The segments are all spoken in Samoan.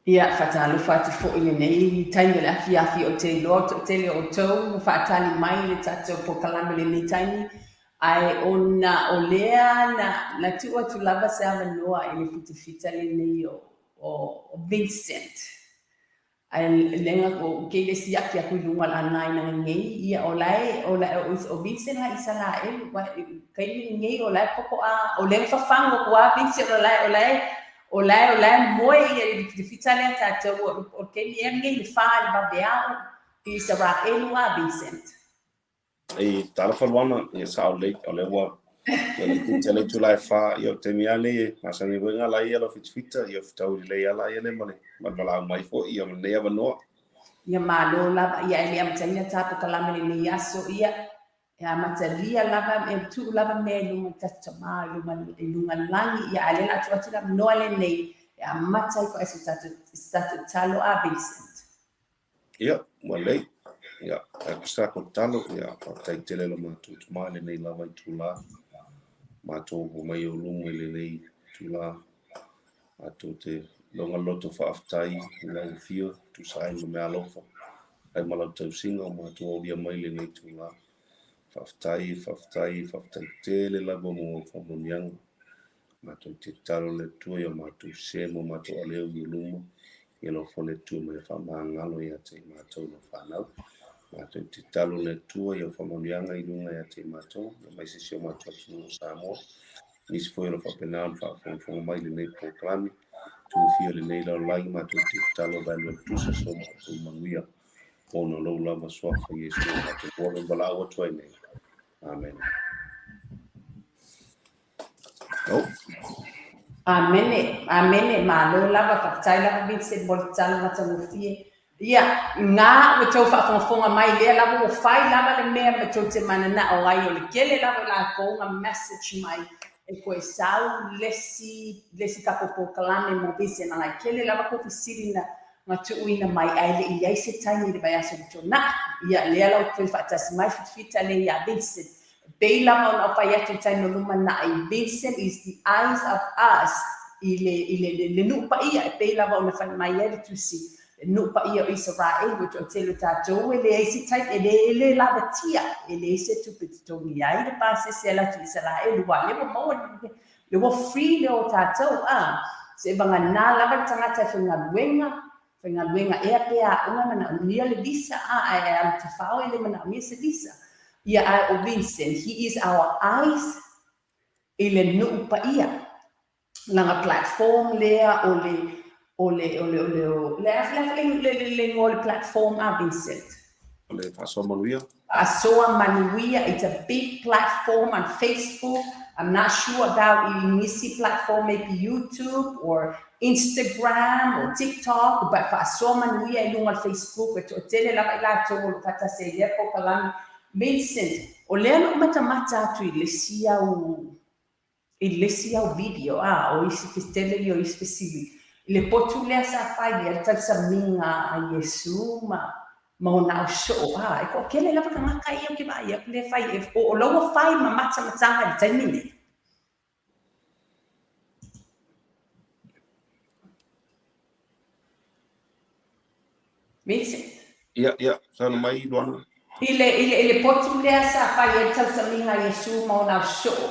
Ia, faatalofa atu foi i lenei taimi o le afiafi, ou te iloa o le toatele o outou ua faatali mai i le tatou polokalame i lenei taimi, ae ona o lea na, na tuu atu lava se avanoa i le fitafita lenei o, o Vincent. Ae lega o ke le siaki aku i luga o le anaina lenei, ia o la e, o la e, o Vincent la Isaraelu, wa taimi lenei o la e popo a, o lea ua fafagu atu a Vincent, o la e, o la e, o la e, o la e moe ia i le fitafita lea tatou, o le taimi ea lenei i le 4 i le vaveao i Isaraelu a Vincent. I talofa Luana, ia sao lelei, o lea ua tele itula e 4, ia o le taimi lava lenei e masani foi ona ala ai lau fitafita, ia fetaui lelei lava la ia lea ma le valaau mai foi ia ma lenei avanoa. Ia malo lava, ia e le amataina ta polokalame i lenei aso, ia e amatalia lava, e tuu lava mea i luma i le tatou Tama i luga i luga lagi, ia a o lea o le a tuu atu le avanoa lenei e amata ai foi se tatou tatalo a Vincent. Ia, ua lelei. Ia, ae ko sa ko tatalo, ia, faafetai tele lo matou tama i lenei lava itula. Matou o mai o luma i lenei itula. Matou te loga loto faafetai i lau afio, tusa ai ma meaalofa, ai ma lau tausiga o matou aulia mai i lenei itula. Faafetai, faafetai, faafetai tele lava mo faamanuiaga. Matou te tatalo le Atua i o matou se ma o matou aleu i luma, ia alofa le Atua ma ia faamagalo ia te i matou lau fanau. Matou te tatalo le Atua i au faamanuiaga i luga ia te i matou, aemaise si o matou atunuu o Samoa. Nisi foi o lo o faapena ona faafogafoga mai i lenei polokalame, tuufia lenei lalolagi, matou te tatalo vaelua tutusa so matou manuia ona o lou lava suafa Iesu o matou ola valaau atu ai nei. Amen. Oh. Amene, amene, malo lava, faafetai lava Vincent mo le tatalo matagofie. Ia, nga ua tou faafogafoga mai, lea lava ua fai lava le mea ma tou te mananao ai, o le tele lava o latou na message mai e toe sau le isi, le isi tatou polokalame mo Vincent leaga e tele lava tou fesili na na tuuina mai ae le i i ai se taimi i le vaiaso ua tuanai. Ia, lea la ua toe faatasi mai Fitafita lea ia Vincent. E pei lava ona ou fai atu i taimi o lumanai, Vincent is the eyes of us i le, i le, le, le nuu paia, e pei lava ona fai mai ai le Tusi, le nuu paia o Isaraelu, e toatele o tatou e leai se taimi, e le, e le lavatia, e leai se tupe e totogi ai le pasese e alu atu i Isaraelu, aua o lea ua maua le, le ua free le o tatou, a, seiavagana lava le tagata e faigaluega, faigaluega ea pe aoga e manaomia le visa a ae alu tafao e le manaomia se visa. Ia ae o Vincent, he is our eyes i le nuu paia. Lana platform lea o le o le o le o le o le a le le le le igoa o le platform a Vincent? O le Faasoa Manuia. Faasoa Manuia, it's a big platform on Facebook, I'm not sure about i nisi platform, maybe YouTube or Instagram or TikTok, but Faasoa Manuia i luga o le Facebook, e toatele lava i latou o lo o faatasi ai i lea polokalame. Vincent, o lea na ou matamata atu i le isi au i le isi au video, a, o isi tele ia o isi fesili, i le potu lea sa fai ai le tausamiga a Iesu ma, ma ona au soo, a, e toatele lava tagata ia ou te vaai atu lea e fai, e, o, o la ua fai ma matamataga i le taimi nei. Vincent. Ia, ia, saunoa mai Luana. I le, i le, i le potu lea sa fai ai le tausamiga a Iesu ma ona au soo,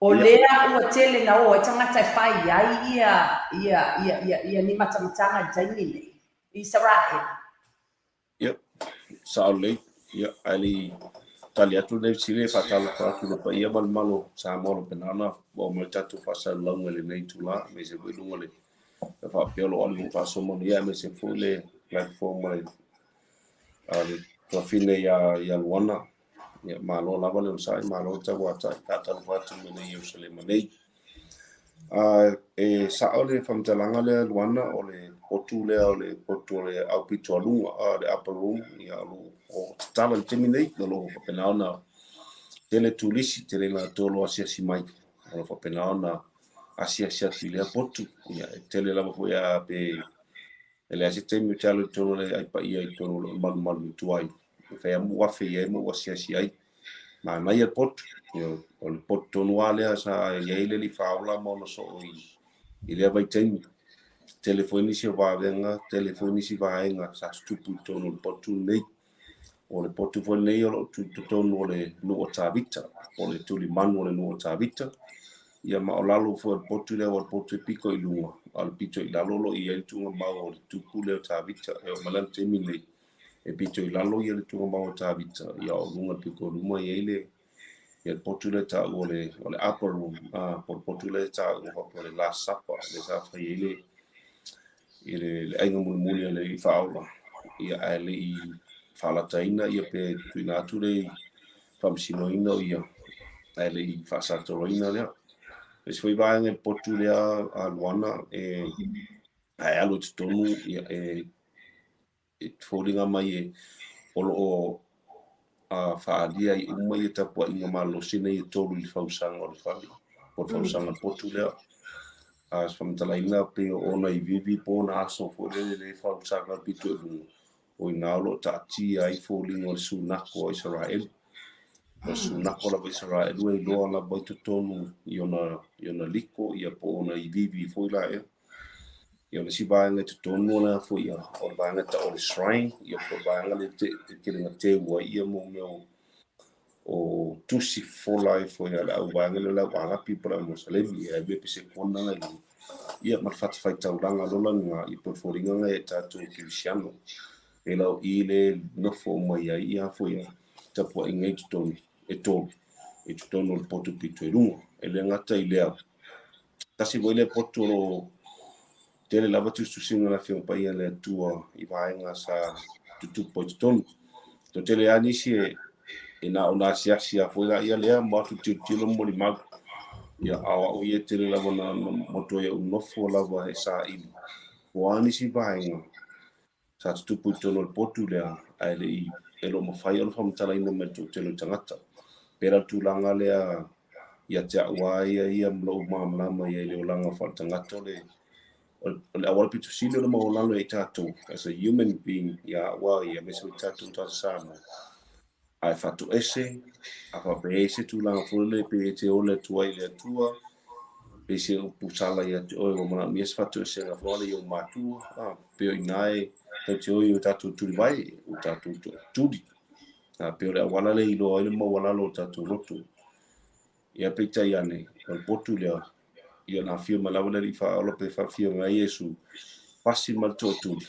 o lea ua tele na o ai tagata e fai ai ia, ia, ia, ia, ia ni matamataga i le taimi nei, i Isaraelu. Ia, sao lelei. Ia, ae le i tali atu lenei fesili, e faatalofa atu i le paia ma le mamalu o Samoa o lo o faapena ona oo mai le tatou faasalalauga i lenei itula, aemaise foi i luga o le faapea o lo o alu i Faasoa Manuia, aemaise foi le platform a le tuafine ia Luana. Ia, malo lava le onosai, malo le tauatai. Faatalofa atu mai nei Ierusalema nei. E sao le faamatalaga lea Luana, o le potu lea o le potu o le aupito a luga, le upper room, ia o lo o tatala i le taimi nei, o lo o faapena ona tele turisi, tele latou o lo o asiasi mai, o lo o faapena ona asiasi atu i lea potu. Ia, e tele lava foi a pe e leai se taimi ou te alu i totonu o le ai paia i totonu o le malumalu i tua i fai lava ma ou afe i ai ma ou asiasi ai. Manaia le potu, o le potu tonu lava lea sa i ai le Alii Faaola ma ona soo i lea vaitaimi. Tele foi nisi o vavega, tele foi nisi vaega sa tutupu i totonu o le potu lenei. O le potu foi lenei o lo o tu i totonu o le nuu o Tavita, po o le tulimanu o le nuu o Tavita. Ia ma o lalo foi o le potu lea, aua o le potu e pito i luga, a o le pito i lalo o lo o i ai le tuugamau o le tupu lea o Tavita. E oo mai la i le taimi lenei, e pito i lalo ia le tuugamau o Tavita, ia a o luga i le pito i luma e i ai le ia le potu lea e taua o le upper room, po o le potu lea e taua faapea o le Last Supper, lea sa fai ai le aiga mulimuli a le Alii Faaola, ia ae le i faalataina ia pe tuuina atu le faamasinoina o ia, ae le i faasatoloina lea. Le isi foi vaega i le potu lea a Luana e ae alu i totonu, ia e foliga mai e o lo o faaalia ai uma ia tapuaiga malosi nei e tolu i le fausaga o le fale, po o le fausaga o le potu lea. A se faamatalaina pei o ona ivivi po o ona aso foi lele le fausaga pito i luga, o i ina o lo o taatia ai foliga o le sunako o Isaraelu. O le sunako lava Isaraelu e iloa lava i totonu i ona liko ia po o ona ivivi foi la ea. Ia o le isi vaega i totonu o le foi ia, o le vaega ta'u o le shrine, ia po o le vaega lea e tele na teu ai ia mo mea o tusi fofola ai foi a le au vaega lea o le au Arapi po o le au Mosalemi, e ave pe se kona ngai luga. Ia ma le fatafaitaulaga lola lena, ia po o le foliga lena e tatou Kerisiano. E lau i le nofo mai ai ia foi ia tapuaiga i totonu e tolu i totonu o le potu pito i luga. E le gata i lea, tasi foi le potu o lo o tele lava tusitusiga o le Afioga Paia a le Atua i vaega sa tutupu ai totonu. Toatele lava nisi e na o na asiasi a foi la ia lea ma atu tilotilo ma molimau. Ia a o au ia tele lava na motu ai ou nofo lava e saili. Po o a nisi vaega sa tutupu i totonu o le potu lea ae le i e lo mafai ona faamatalaina mai le toatele o tagata. Pe la le tulaga lea ia te au a ia ia ma lou malamalama i ai i le olaga faaletagata o le auala pito sili o le maualalo ia i tatou as a human being ia au a ia aemaise foi tatou tagata Samoa. Ae faatoese, a faapea e i ai se tulaga foi lele pe e te ole atu ai i le Atua, pe se upu sala ia te oe ua manaomia se faatoesega foi lea i ou matua, pe o i ina e tatou te o i o tatou tulivae, o tatou tuli. Pe o le auala lea e iloa ai le maualalo o tatou loto. Ia peitai ane, o le potu lea, ia na afio mai lava le Alii Faaola pe faafio mai ai Iesu, pasi ma le toatuli,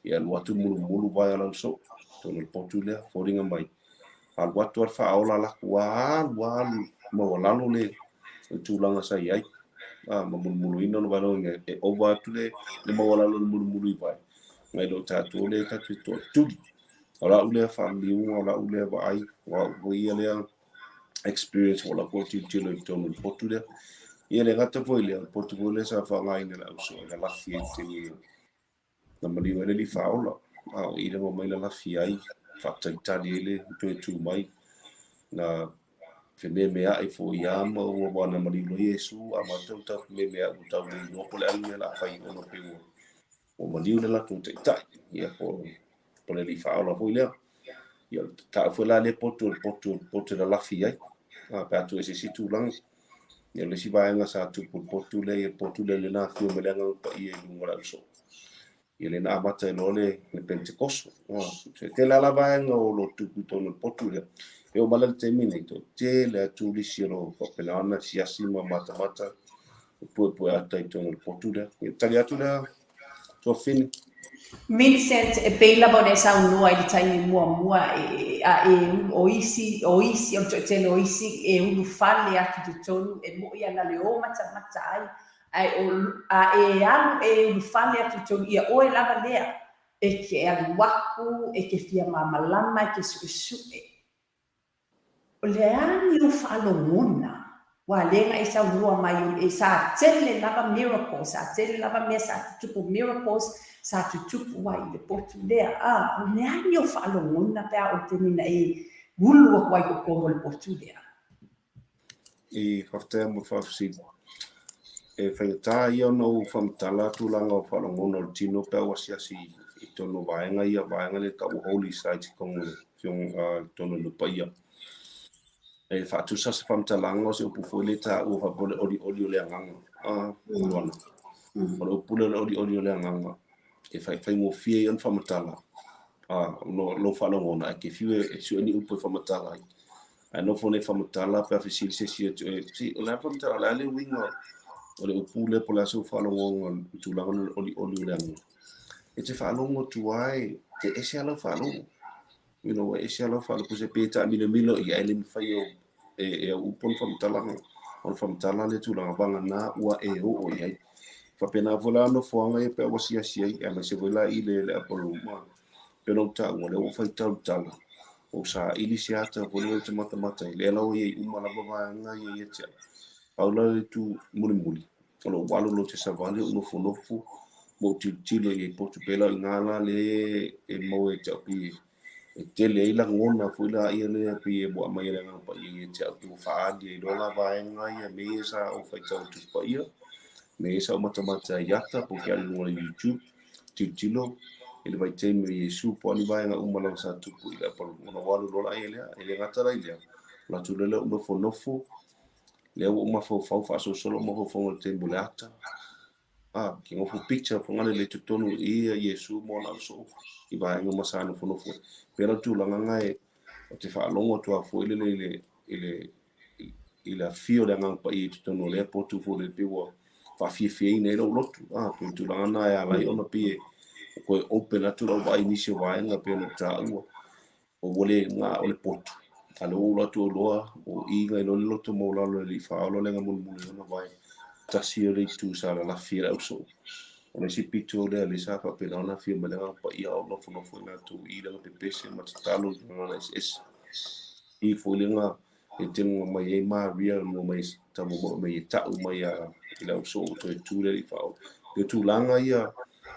ia alu atu mulumulu vae o lau soo, totonu o le potu lea, foliga mai. Alu atu a le Faaola laku alu alu maualalo le tulaga sa i ai. Ma mulumuluina ona vae e ova atu le maualalo o le mulumulu i vae, nai lo tatou lea tatou te toatuli. O lau lea faaliliuga, o lau lea vaai, o au foi ia lea experience o lau tilotilo i totonu o le potu lea. Ia le gata foi lea, o le potu foi lea sa faaaogaina e le ausoo e lalafi ai i le taimi na maliu ai le Alii Faaola. A o i le mai lalafi ai, faatalitali ai le toe tu mai. Na fememeai foi ia ma ua ua na maliu loa Iesu a matou tau fememeai ua tau le iloa po o le a le mea o le a fai ona pe ua maliu le latou taitai. Ia po o le Alii Faaola foi lea. Ia ta'u foi la lea potu o le potu e lalafi ai. Pe a tuu i se isi tulaga. Ia o le isi vaega sa tupu i le potu lea, ia le potu lea lea na afio mai le Agaga Paia i luga o le ausoo. Ia lea na amata ai loa le Pentekoso. Se tele lava vaega o lo o tupu i totonu o le potu lea. E oo mai la i le taimi nei, toatele atu turisi o lo o faapena ona asiasi ma matamata puepue ata i totonu o le potu lea. Ia tali atu lea, Tuafafine. Vincent, e pei lava ona e saunoa i le taimi muamua a e o isi o le toatele o isi e ulufale atu i totonu e mo'i ana le o matamata ai ae o a e alu e ulufale atu i totonu ia oe lava lea e ke alu aku e ke fia malamalama e ke su'esu'e o le a ni ou faalogona ua lea na e saunoa mai e sa tele lava miracles, sa tele lava mea sa tutupu, miracles sa tutupu ai i le potu lea. A o le a ni ou faalogona pe a o le taimi na e ulu aku ai totonu o le potu lea? I faafetai mo le faafesili. E faigata ia ona ou faamatala tulaga o faalogona o le tino pe a ua asiasi i totonu o vaega ia, vaega lea e ta'u holy site i totonu o le afioga i totonu o le nuu paia. E faatusa se faamatalaga o se upu foi lea e taua faapea o le olioli o le agaga. Luana. O le upu lea o le olioli o le agaga, e faigofie ai ona faamatala lou faalogona, ae te fiu e sue ni upu e faamatala ai. Ae nofo nei faamatala pe a fesili se isi ia te oe, si, o le a le faamatala, o le a le uiga o le upu lea po o le a sou faalogoga i le tulaga lea o le olioli o le agaga. E te faalogo atu lava e ese lava lau faalogo. You know, e ese lava lau faalogo, se pei e taamilomilo ia, e le mafai e au upu ona faamatala, ona faamatala le tulaga vagana ua e oo i ai. Faapena foi la nofoaga ia pe a ua asiasi ai, aemaise foi la i le upper room, pei ona ou taua, lea ua ou faitau i le tala, ua ou saili se ata foi lea ou te matamata ai, lea la ua i ai uma lava vaega ia ia te au. Pau la le itu mulimuli, o lou alu loa ou te savali ou nofonofo ma ou tilotilo i ai potu pei la o i ina la lea e maua ia te au pei e tele ai lagona foi la ia lea pei e ua aumai e le Agaga Paia ia te au pei ua faaali ai loa la vaega ia mea ia sa ou faitau i Tusi Paia, mea ia sa ou matamata ai i ata po o ke alu i luga o le YouTube, tilotilo i le vaitaimi o Iesu po o a ni vaega uma lava sa tupu i le apalu ona ua alu loa la ia lea. E le gata la i lea, o le atu lea ou nofonofo, lea ua ou mafaufau faasolosolo ou mafaufauga i le taimi o le ata. A, ke nofo picture fo ngale le totonu i ia Iesu ma ona ausoo i vaega uma sa nofonofo ai. Pei la o le tulaga na e o te faalogo atu lava foi lele i le, i le, i le afio o le Agaga Paia i totonu o lea potu foi lele pei ua faafiafiaina ai lou lotu. A, pei o le tulaga na e ala ai ona pei e toe open atu lau vaai i nisi o vaega pei ona ou taua. O ua le na o le potu. A lea ua ou alu atu ou iloa, o i na iloa le loto maualalo e le Alii Faaola le aga mulimuli ona vae. Tasi o le itu sa lalafi ai le ausoo. O le isi pito lea lea sa faapena ona afio mai le Agaga Paia a o nofonofo i latou i lana pepese ma tatalo i gagana eseese. I foi lena e tele mai ai Maria mo mai tama mo mai e ta'u mai a i le ausoo ua toe tu le Alii Faaola. O tulaga ia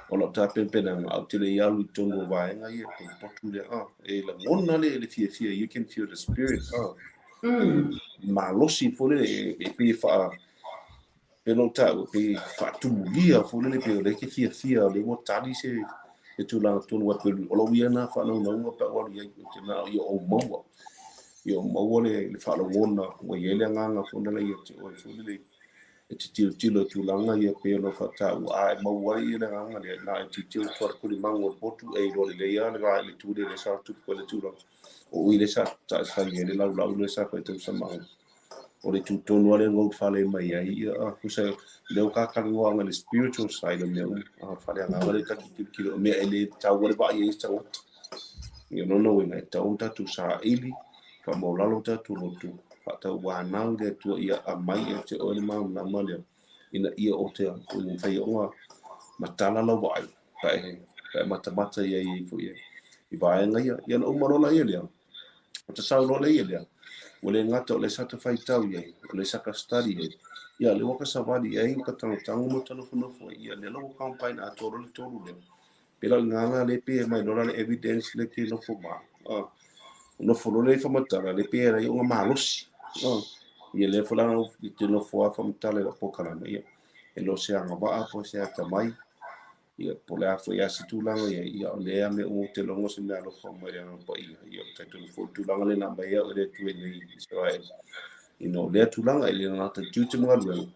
o lau tapenapenaga ae ou te le i alu i totonu o vaega ia po o le potu lea e lagona le fiafia, you can feel the spirit malosi foi lele e pei e faa pei ona ou taua e pei e faatumulia foi lele pei o lea e te fiafia o lea ua tali se tulaga tonu aua pei o lou ia lena faanaunauga pe a ou alu i ai ou te manao ia ou maua ia ou maua le faalogona ua i ai le agaga foi lele ia te oe foi lele e te tilotilo i tulaga ia pei ona faataua, a e maua ai le agaga lea, na e tilotilo atu lava le tulimagu o le potu, e iloa lelei lava le va i le tu lea sa tupu ai le tulaga. O i lea sa taasali ai le laulau lea sa fai tausamaga. O le itu tonu lava lea na ulufale mai ai, ia, tusa lea ua kakalanoaga i le spiritual side o mea uma. A faaleagaga lea ta te tilotilo, o mea e le tatau le vaai ai se tagata. Ia, lona uiga, e tatau ona tatou saili, faamaualalo tatou loto, faatauanau i le Atua ia aumai ia te oe le malamalama lea, ina ia o te mafai ona matala lau vaai, pa e matamata i ai foi i vaega ia. Ia ona uma loa laia lea, o ta sau loa lea lea, ua le gata o lea sa ta faitau i ai, o lea sa ta study i ai, ia lea ua ta savali i ai, ua ta tagotago ma ta nofonofo ai, ia lea la ua combine atoa loa le tolu lea. Pēlā i ngā le pē mai loa le evidence le te nofo ma. Nofo loa le whamatala le pē rai o ngā malosi. Ia le whalanga i te nofo a whamatala i la pōkalama. Ia, e lo se anga waa po se ata mai. Ia, po le a foi a se tulaga ia, ia o lea me o te longo se mea alofa mai le agaga paia. Ia, o talitonu foi tulaga le na mai au e le Atua i nei Israel. Ina o lea tulaga e le gata i tiute ma galuega.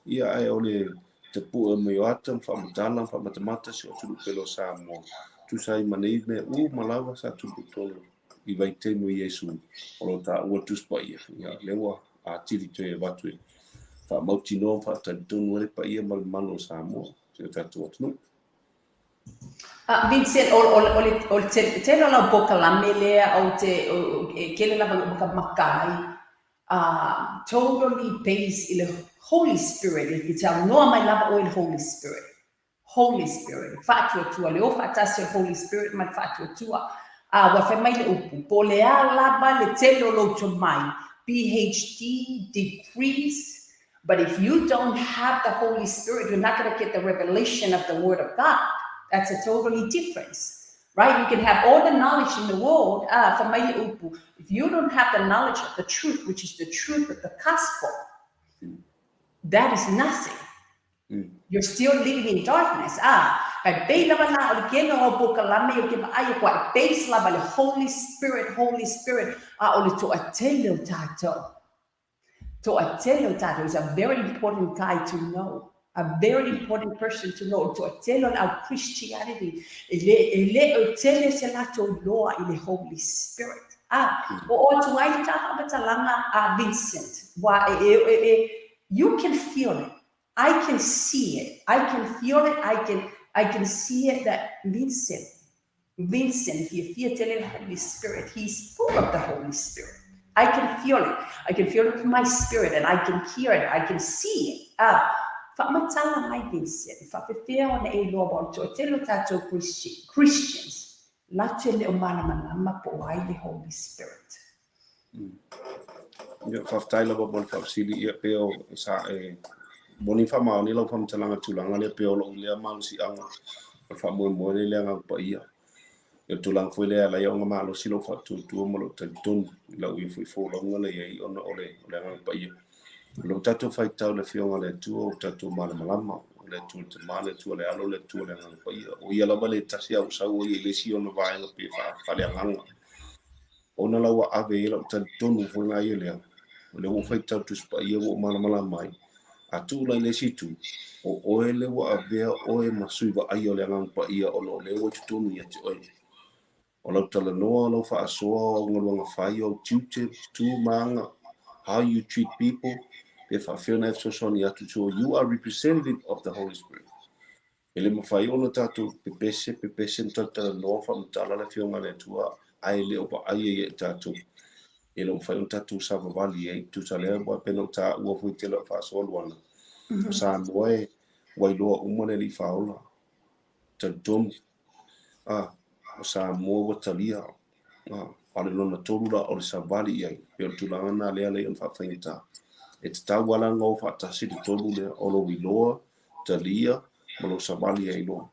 Ia, ae o le tapue mai o ata ma faamatala ma faamatamata si o atunuu pele o Samoa. Tusa ai ma nei mea uma lava sa tupu i totonu i vaitaimi o Iesu o lo o taua le Tusi Paia. Ia, lea ua atili toe avatu e faamautinoa ma faatalitonu ai le paia ma le mamalu o Samoa, si o tatou atunuu. Vincent, o le tele o lau polokalame lea ou te, e tele lava lou makamaka ai, totally based i le Holy Spirit, e te aunoa mai lava oe i le Holy Spirit. Holy Spirit, le faatuatua, le o faatasi o le Holy Spirit ma le faatuatua. Ua fai mai le upu, po o le a lava le tele o lou tomai, PhD, degrees, but if you don't have the Holy Spirit, you're not going to get the revelation of the Word of God. That's a totally difference. Right? You can have all the knowledge in the world, fai mai le upu, if you don't have the knowledge of the truth, which is the truth of the gospel, that is nothing. You're still living in darkness. Kai pei lava na o le kena o polokalame o ke vaai o kua e base lava le Holy Spirit, Holy Spirit, a o le toatele o tatou. Toatele o tatou is a very important guy to know. A very important person to know. O toatele o le au Christianity e le, e le o tele se latou iloa i le Holy Spirit. Ah, o o atu ai le ta faamatalaga a Vincent, wa e, e, e, e, you can feel it. I can see it. I can feel it. I can see it that Vincent, Vincent, fiafia tele le Holy Spirit. He's full of the Holy Spirit. I can feel it. I can feel it with my spirit and I can hear it. I can see it. Ah, faamatala mai Vincent, faafefea ona e iloa ua o le toatele o tatou Christians, latou te le o malamalama po o ai le Holy Spirit. Ia, faafetai lava mo le faafesili. Ia, pei o sa e moni faamaoni lau faamatalaga tulaga lea pei o lou lea malosiaga o le faamoemoe lea i le Agaga Paia. Ia, o le tulaga foi lea e ala ai ona malosi lou faatuatua ma lou talitonu i lau ia foi folauga lea i ai ona o le, o le Agaga Paia. O lea ua tatou faitau i le Afioga a le Atua, ua tatou malamalama, o le Atua le Tama, le Atua le Alo, le Atua le Agaga Paia. O ia lava le tasi a ua sau ai i le isi ona vaega pe faaleagaga. Ona la ua ave i ai lau talitonu foi la ia lea, o lea ua ou faitau Tusi Paia ua ou malamalama ai, a tuu la i le isi itu, o oe lea ua avea oe ma sui vaaia o le Agaga Paia ona o lea ua i totonu ia te oe. O lau talanoa, o lau faasoa, o au galuega fai, o au tiute, tu ma aga, how you treat people, pe faafefea ona e fesoasoani atu, so you are representative of the Holy Spirit. E le mafai ona tatou pepese, pepese ma talatalanoa faamatala le Afioga a le Atua ae le o vaaia ia i tatou. E le o mafai ona tatou savavali ai. Tusa lea ua pei ona ou taua foi tele o faasoa luana. O Samoa e ua iloa uma le Alii Faaola. Talitonu. A, o Samoa ua talia. A, a o le lona tolu la o le savali i ai. Pei o le tulaga lena lea lea ona faafaigata. E tatau lava la ona o faatasi le tolu lea o lou iloa, talia ma lou savali ai loa.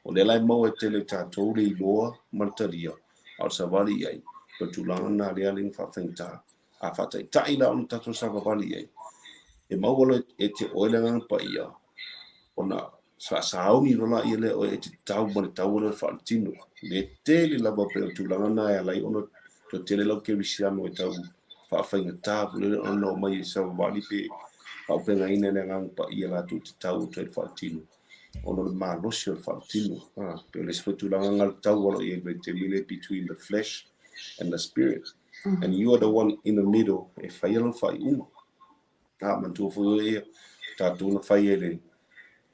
O lea la e maua e tele i tatou le iloa ma le talia, a o le savali i ai, o le tulaga lena lea lea na faafaigata. A faataitai la ona tatou savavali i ai, e maua loa e te oe le Agaga Paia, ona faasauni loa laia lea oe e te tau ma le taua lea o le faaletino. Le tele lava pei o le tulaga lena e ala ai ona toatele lau kerisiano e tau faafaigata foi lele ona omai e savavali pe faaaupegaina e le Agaga Paia latou te tau atu ai le faaletino ona o le malosi o le faaletino. Ah, pei o le isi foi tulaga na le tau o lo o i ai i le vaitaimi lea between the flesh and the spirit. And you are the one in the middle e faia lau faaiuga. Ah, manatua foi oe ia, tatou na fai e le,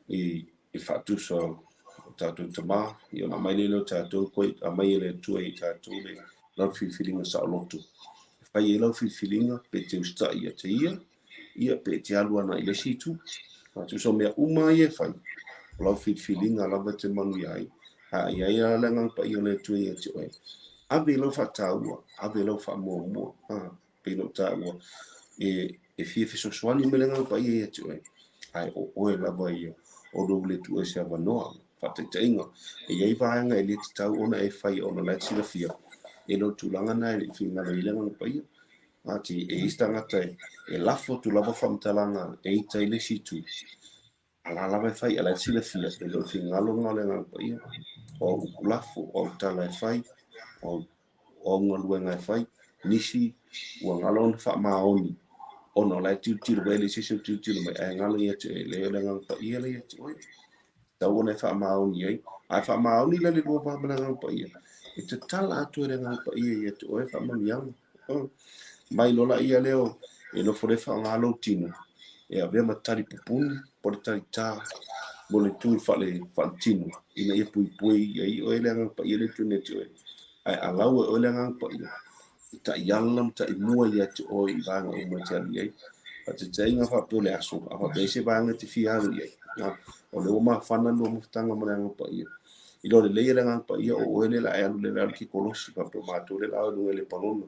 i, i faatusa o tatou tama, ia ona aumai lea o tatou koe, aumai e le Atua i tatou le lau filifiliga saoloto. E fai ai lau filifiliga pe te usitai ia te ia, ia pe te alu ana i le isi itu. Faatusa o mea uma ia e fai, o lau filifiliga lava e te manuia ai. A i ai a le Agaga Paia o le Atua ia te oe. Ave i lau faataua, ave i lau faamuamua. Ah, pei ona ou taua, e, e fia fesoasoani mai le Agaga Paia ia te oe, ae o oe lava ia, o lou le tuu ai se avanoa, faataitaiga, e i ai vaega e le tatau ona e fai ona o la e silafia, e le o le tulaga na e le i finagalo i ai le Agaga Paia. Ati, e i ai se tagata e, e lafo atu lava faamatalaga e ita i le isi itu, a la lava e fai, a la e silafia, e le o le finagalo lena o le Agaga Paia, o au upu lafo, o au tala e fai, o au, o au galuega e fai, nisi ua galo ona faamaoni, ona o la e tilotilo mai, e leai se isi o tilotilo mai, ae galo ia te oe, leai o le Agaga Paia lea ia te oe. Tatau ona e faamaoni ai. A e faamaoni la le lua va ma le Agaga Paia, e tatala atu e le Agaga Paia ia te oe faamanuiaga. Mai loa laia lea o e nofo lea faaaoga lou tino e avea ma tali pupuni po o le tali tā mo le tu faale faaletino ina ia puipui ai oe le Agaga Paia lea e tuuina ia te oe. Ae a lau e oe le Agaga Paia, e taiala ma taimua ia te oe i vaega uma e te alu i ai. Faataitaiga faapea o le aso, a faapea e i ai se vaega e te fia alu i ai, o lea ua mafana lua mafutaga ma le Agaga Paia. I loa lelei e le Agaga Paia o oe lea o le a e alu lea o le a alu ki kolosi faapea o matou lea o le a o i luga i Lepanona.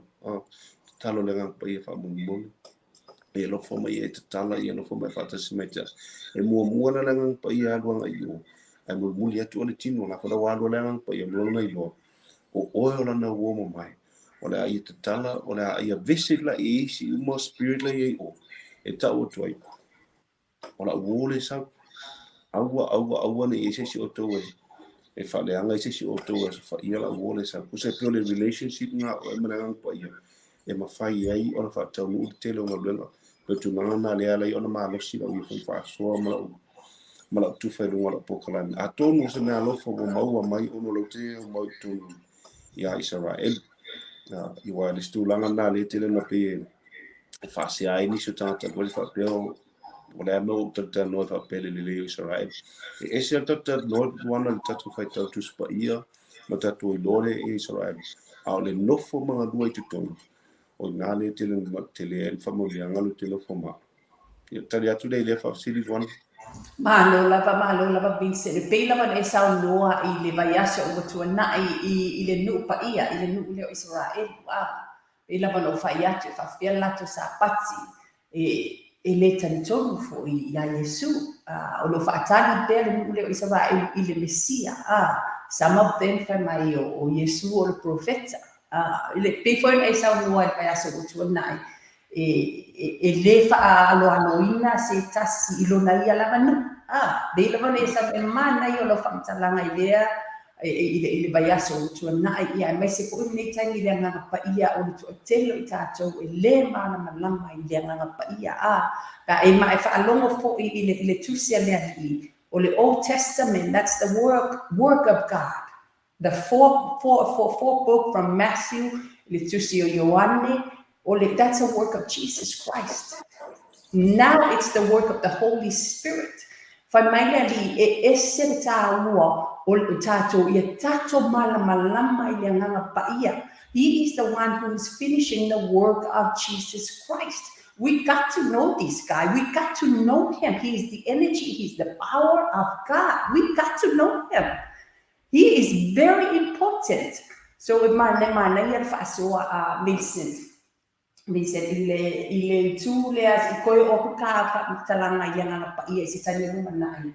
Tatalo le Agaga Paia faamolemole. E alofa mai e tatala, ia alofa mai faatasi mai te E muamua la le Agaga Paia alu agai i o, ae mulimuli atu o le tino, la foi la ua alu le Agaga Paia ma lona iloa. O oe o lana uo mamae. O le a ia tatala, o le a ia vese la i isi uma spirit la i ai o. E tau atu ai, o lau uo le sau. Aua, aua, aua ne i ai se isi o outou e, e faaleaga i se isi o outou e asofaia lau uo le sau. Tusa e pei o le relationship lena a oe ma le Agaga Paia e mafai ai ona faataunuu le tele o galuega. Pei o le tulaga lena lea e ala ai ona malosi lau ia foi faasoa ma lau ma lau tufa i luga o lau polokalame. Atonu o se mea alofa ua maua mai ona o lou te aumau i totonu ia Isaraelu. Aua o le isi tulaga lena lea e tele ona pei e faasea ai nisi o tagata foi faapea o le a mea ua ou talatalanoa ai faapea i le lelei o Isaraelu. E ese lava le talatalanoa Luana i le tatou faitau Tusi Paia ma tatou iloa lea i Isaraelu, a o le nofo ma galue i totonu, o i ina lea e tele tele ai le faamanuiaga lea ou te nofo ma au. Ia tali atu lea i lea faafesili Luana. Malo lava, malo lava Vincent. E pei lava ona e saunoa i le vaiaso ua tuanai i le nuu paia, i le nuu lea o Isaraelu, a pei lava ona ou fai atu, e faapefea le latou Sapati e le talitonu foi iā Iesu. O lo o faatali pea le nuu lea o Isaraelu i le Mesia. Some of them fai mai o Iesu o le profeta. Pei foi ona e saunoa i le vaiaso ua tuanai, e le faaaloaloina se tasi i lona ia lava nuu. Pei lava ona e saunoa, e manaia o lau faamatalaga i lea i le vaiaso ua tuanai, ia aemaise foi lenei taimi i le Agaga Paia o le toatele o i tatou e le malamalama i le Agaga Paia. A e ma e faalogo foi i le tusi a le Alii o le Old Testament, that's the work of God. The four book from Matthew, le tusi o Ioane, o le, that's a work of Jesus Christ. Now it's the work of the Holy Spirit. Fai mai le Alii, e ese le tāua o le tatou, ia tatou malamalama i le Agaga Paia. He is the one who is finishing the work of Jesus Christ. We got to know this guy. We got to know him. He is the energy. He's the power of God. We got to know him. He is very important. So e manaia le faasoa a Vincent. Vincent i le itu lea i koe o aku ka faamatalaga i Agaga Paia i se taimi o lumanai.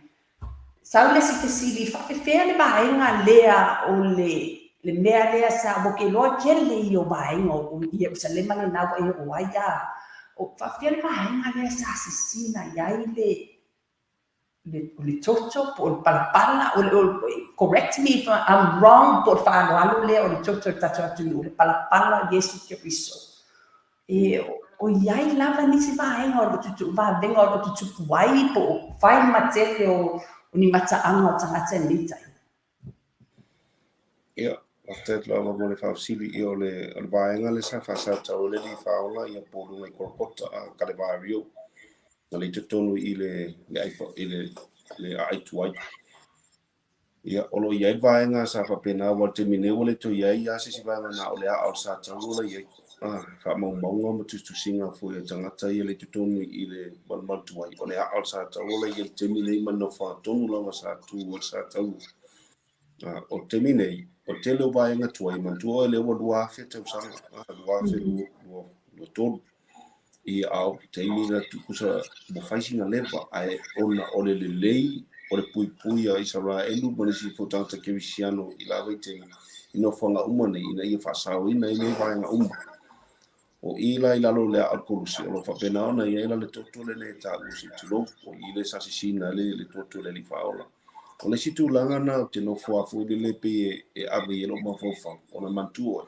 Sau le isi fesili, faafefea le vaega lea o le mea lea sa ua ke loa tele i o vaega o Ierusalema lena ua e oo ai a. O faafefea le vaega lea sa sisina i ai le toto po o le palapala o le, correct me if I'm wrong, po o le faaaloalo lea o le toto i le tatou atunuu, le palapala o Iesu Keriso. E o i ai lava nisi vaega o lo tutu vavega o lo tutupu ai po o fai ma tele o ni mataaga o tagata i lenei taimi? Ia, faafetai atu lava mo le faafesili. Ia o le vaega lea sa faasatau le Alii Faaola ia po o luga i Kolokota a Kalevario. Na le i totonu i le aai tuai. Ia, o lo o i ai le vaega sa faapena aua o le taimi nei ua le toe i ai lava se isi vaega na o le aa o le sa tau la i ai. Faamaumauga ma tusitusiga foi a tagata ia le i totonu i le malumalu tuai. O le aa o le sa tau la i ai i le taimi nei ma le nofoaga tonu lava sa tu ai le sa tau. O le taimi nei, o le tele o vaega tuai, manatua oe lea ua 2000 tausaga, 2023. Ia, a o taimi na tukusa ua fai sina leva, ae ona o le lelei o le puipui a Isaraelu ma nisi foi tagata kerisiano i la vaitaimi i nofoaga uma nei ina ia faasaoina ai nei vaega uma. O i la i lalo o le aa o le kolusi, o lo o faapena ona i ai la le toto lenei e taua se i tulou, o i le sa sisina ai le toto o le Alii Faaola. O le isi tulaga na ou te nofo a foi lele pei e ave i ai lou mafaufau, ona manatua oe,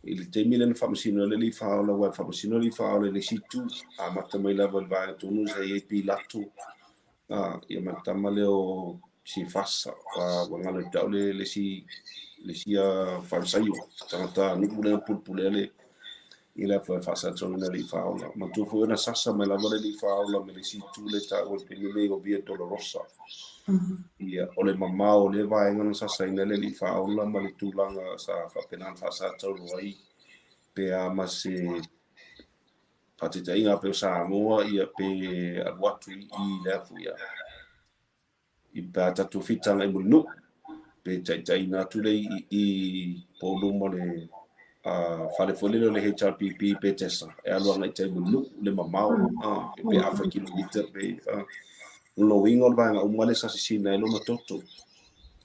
i le taimi lea na faamasino ai le Alii Faaola, aua e faamasino le Alii Faaola i le isi itu, amata mai lava i le vaega tonu sa i ai Pilato, ia ma le tama lea o Sefasa, ua galo i tau le isi Farisaio, tagata nuu lea na pulepulea le i le afa e faasatauina le Alii Faaola. Manatua foi ona sasa mai lava le Alii Faaola ma le isi itu lea e taua i le taimi nei o Via Dolorosa. Ia, o le mamao o lea vaega na sasaina ai le Alii Faaola ma le tulaga sa faapena ona faasatauro ai pe a ma se faataitaiga pe o Samoa ia pe alu atu i le afu ia i pe a tatou fitaga i Mulinuu pe taitaiina atu le i po o luma o le fale foi lele o le HRPP pe Tesa e alu agai tai Mulinuu le mamao pe afa kilomita pe lona uiga o le vaega uma lea sa sisina ai lona toto.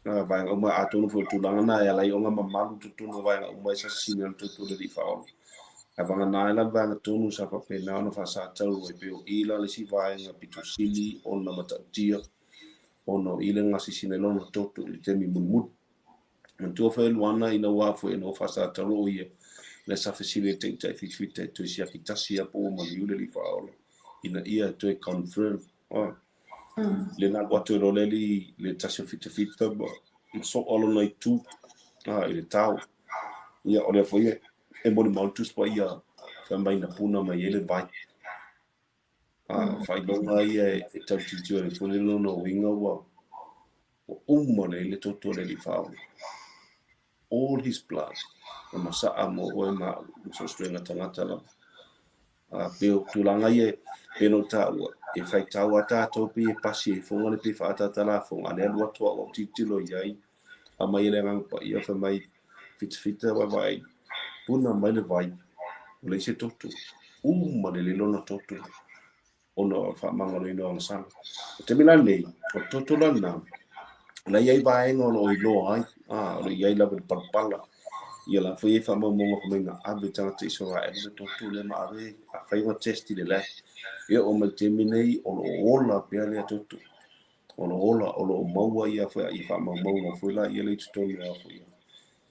Vaega uma atonu foi o le tulaga na e ala ai ona mamalu totonu o vaega uma e sa sisina ai le toto o le Alii Faaola. Ae vagana ai la le vaega tonu sa faapena ona faasatau ai pei o i la le isi vaega pito sili ona matautia ona o i le gasisina ai lona toto i le taimi mulimuli. Manatua foi Luana ina ua foi ina ua faasatau o ia le sa fesili e taitai fitafita e toe siaki tasi a po ua maliu le Alii Faaola ina ia toe confirm. Le na alu atu loa le alii i le tasi o fitafita ma soa lona itu i le tao. Ia, o lea foi e molimau le Tusi Paia fai mai na puna mai ai le vai. Faailoga ia e tau tilotilo ai foi le lona uiga ua uma nei le toto o le Alii Faaola. All his blood na masaa mo oe ma au, ma so o se ituaiga tagata lava. Pei o tulaga ia pei ona ou taua, e faitau lava tatou pei e pasi ai foga le pei faaataata lafoga, a o lea e alu atu au tilotilo i ai, aumai e le Agaga Paia fai mai, fitafita vaavaai, puna mai le vai, ua leai se toto, uma lelei lona toto ona o le faamagaloina o agasala. O le taimi la lenei, o le toto la lena, o la e i ai vaega o lo o iloa ai, o lo o i ai lava i le palapala, ia la foi e i ai faamaumauga fai mai na ave tagata Isaraelu le toto lea ma ave a fai ona test i le lab. E oo mai i le taimi nei o lo o ola pea lea toto. O lo o ola, o lo o maua ia foi ia faamaumauga foi la ia lea i totonu o foi ia.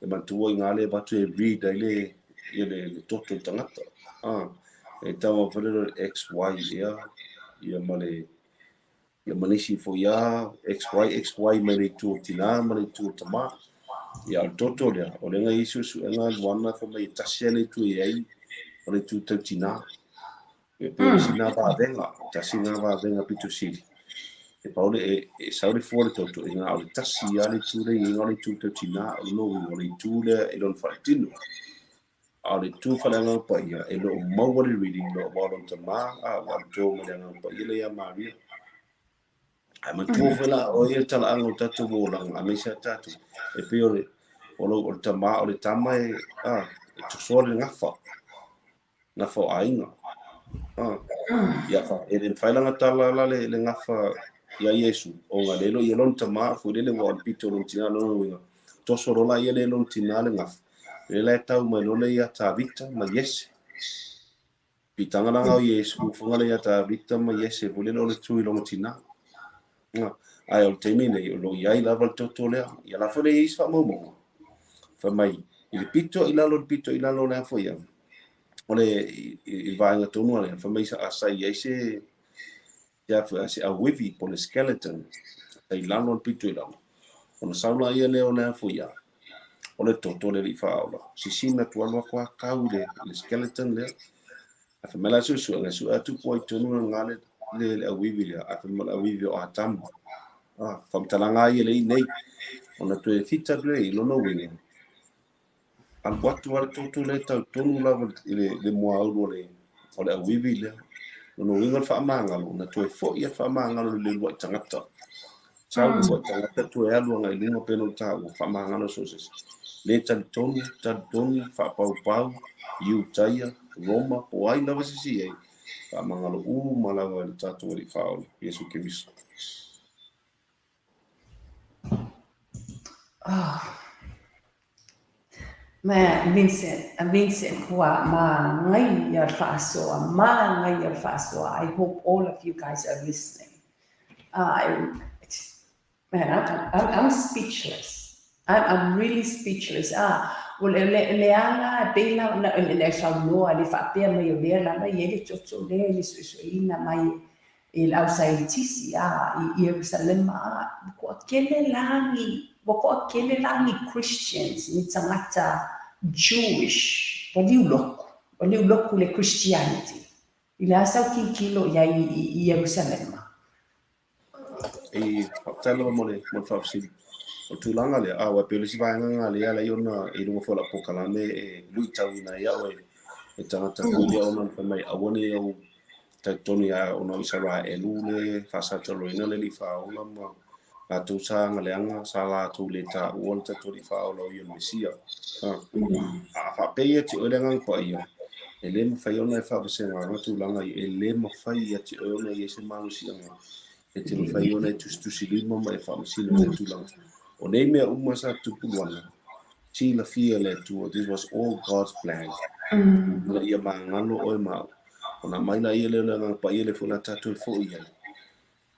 E manatua i ngā le avatu e read ai le, ia le toto o le tagata. E tau foi le XY ea, ia ma le ia ma nisi foi a XY, XY mai le itu o tinā ma le itu o tamā. Ia o le toto lea, o lea na i ai suesuega luana fai mai e tasi lava le itu e i ai, o le itu tau tinā. E pei o le isi lena vavega, tasi lena vavega pito sili. E pau le, e sau le fua o le toto, e na o le tasi lava le itu lea e i ai, na o le itu tau tinā, o lona uiga o le itu lea i lona faletino. A o le itu faaleagaga paia, e le o maua le reading, aua o lona tamā, a ua alu mai le Agaga Paia lea ia Maria. Ae manatua foi la oe ia le talaaga o tatou olaga, aemaise a tatou, e pei o le, o le tamā, o le tama e, a, e tosoa le gafa, gafa o aiga. Ia fa, e le mafai la ona tala la le gafa ia Iesu, ona le lo ia lona tamā foi lele ua o le pito o lona tinā, lona uiga, toso loa la ia le lona tinā le gafa, lea la e tau mai loa le ia Tavita ma Iese. Piitaga la o Iesu, fofoga le ia Tavita ma Iese foi lele o le tu i lona tinā. Ae o le taimi nei, o lo o i ai lava le toto lea. Ia la foi le i ai se faamaumauga. Fai mai, i le pito i lalo, le pito i lalo lea foi ia, o le, i le vaega tonu lea, fai mai sa, sa i ai se, se a se auivi po o le skeleton, sa i lalo le pito i lalo. Ona sau la ia lea o lea foi ia, o le toto le Alii Faaola. Sisina atu alu atu a kau i le skeleton lea. Ae fai mai la suesuega, e sue atu po ai tonu le nga le auivi lea, ae fai mai o le auivi o Atamu. Faamatalaga ia le i nei, ona toe fita atu lea i lona uiga, alu atu lava le toto lea tau tonu lava i le muaulu o le auivi lea. Lona uiga o le faamagalo, na toe foi le faamagalo i le uluai tagata. Sau le uluai tagata toe alu agai i luga pei ona ou taua, faamagalo so o se isi. Le talitonu, talitonu, faapaupau, Iutaia, Roma, po o ai lava se isi i ai, faamagalo uma lava i le tatou Alii Faaola, Iesu Keriso. Oh. Man, Vincent, Vincent, ua manaia le faasoa, manaia le faasoa. I hope all of you guys are listening. Man, I'm speechless. I'm really speechless. O le ala e pei la ona le saunoa le faapea mai o lea lava e i ai le toto lea i le suesueina mai e le au saienitisi i Ierusalema, ua toatele la ni, ua toatele la ni Christians, ni tagata Jewish, ua liuloku, ua liuloku le Christianity. I le a sau tilotilo i ai i Ierusalema? E faafetai lava mo le faafesili. O le tulaga lea, aua e pei o le isi vaega lena lea e ala ai ona i luga foi o lau polokalame e luitauina ai au e tagata foi lea ona fai mai aua ne i ou talitonu ia ona o Isaraelu le faasataloina le Alii Faaola ma latou sa galeaga sa latou le taua le tatou Alii Faaola o ia o le Mesia. A faapea ia te oe le Agaga Paia, e le mafai ona e faavasegaga tulaga ia, e le mafai ia te oe ona i ai se malosiaga e te mafai ona e tusitusilima ma e faamasino i tulaga. O nei mea uma sa tupu luana, silafia e le Atua, this was all God's plan. Ina ia magalo oe ma au. Ona aumai la ia lea o le Agaga Paia lea foi o le a tatou e foi ai.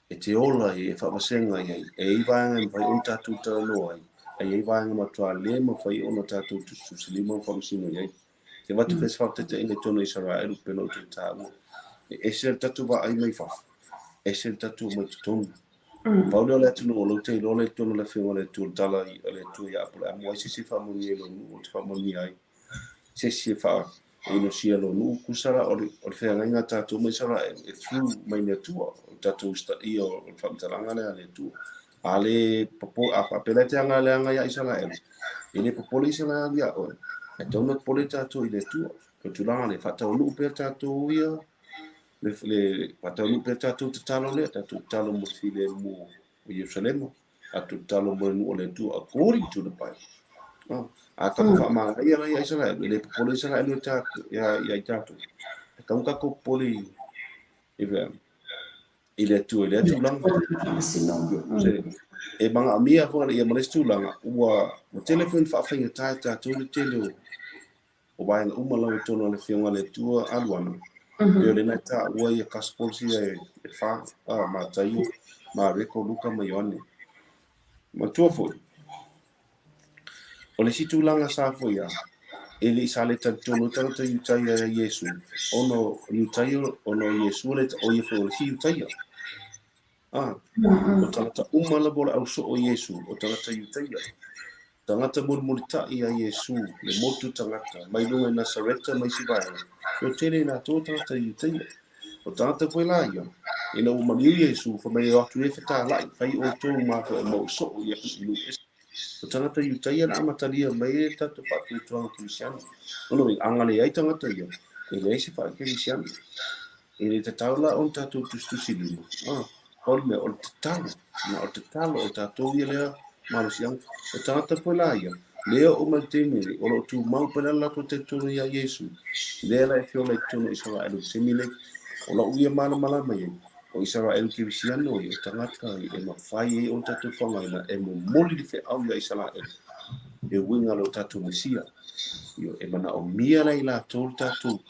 E te ola ai, e faavasega ai, e i ai vaega e mafai ona tatou talanoa ai, a i ai vaega matua le mafai ona tatou tusitusilima ma faamasino i ai. Te avatu foi se faataitaiga i totonu o Isaraelu pei ona outou taua. E ese le tatou vaai mai fafo. Ese le tatou omai totonu. Pau lea o le atunuu o lou te iloa lea i totonu o le Afioga a le Atua, le tala a le Atua ia Apolaamo, ai se isi e faamanuia i lou nuu, ou te faamanuia ai se isi e faa e inosia lou nuu. Tusa la o le, o le feagaiga a tatou ma Isaraelu e through mai le Atua, o le tatou usitaia o le faamatalaga lea a le Atua. A le popo, a faapea la e te aga leaga ia Isaraelu, e le popole Isaraelu ia oe, ae tatau ona popole tatou i le Atua. O le tulaga lea, faataunuu pea tatou ia le faataunuu pea tatou tatalo lea, tatou tatalo mo le filemu o Ierusalema, tatou tatalo mo le nuu o le Atua according to the Bible. Oh, a tatou faamagaia la ia Isaraelu, e le popole Isaraelu ia i tatou. E tatau ona tatou popole i le Atua i lea tulaga. E manaomia foi ia ma le isi tulaga, ua tele foi ina faafaigata e tatou le tele o vaega uma lava i totonu o le Afioga a le Atua alu ana. Pei o lena e taua ia Gospels ia e fa, Mataio, Mareko, Luka ma Ioane. Matua foi, o le isi tulaga sa foi ia, e le i sa le talitonu tagata Iutaia ia Iesu, ona o Iutaia, ona o Iesu le o ia foi o le isi Iutaia. O tagata uma lava o le au soo o Iesu, o tagata Iutaia. Tagata mulimulitai a Iesu, le motu tagata, mai luga i Nasareta ma isi vaega, ua tele i latou tagata Iutaia. O tagata foi la ia, ina ua maliu Iesu, fai mai e o atu ia e fetalai, fai outou ma e mau soo i nuu ese. O tagata Iutaia na amatalia mai e le tatou faatuatuaga kerisiano. Lona uiga, a galeai tagata ia, e leai se faakerisiano. E le tatau la ona tatou tusitusi lima. Pau le mea, o le tatalo, na o le tatalo o tatou ia lea malosiaga. O tagata foi la ia, lea oo mai le taimi nei, o lo o tumau pea le latou talitonu ia Iesu, lea la e feola i totonu o Isaraelu i le taimi nei. O lou ia malamalama i ai, o Isaraelu kerisiano ia, o tagata e mafai ai ona tatou faaaogaina e momoli le feau ia Isaraelu e uiga lo tatou Mesia. E manaomia la i latou le tatou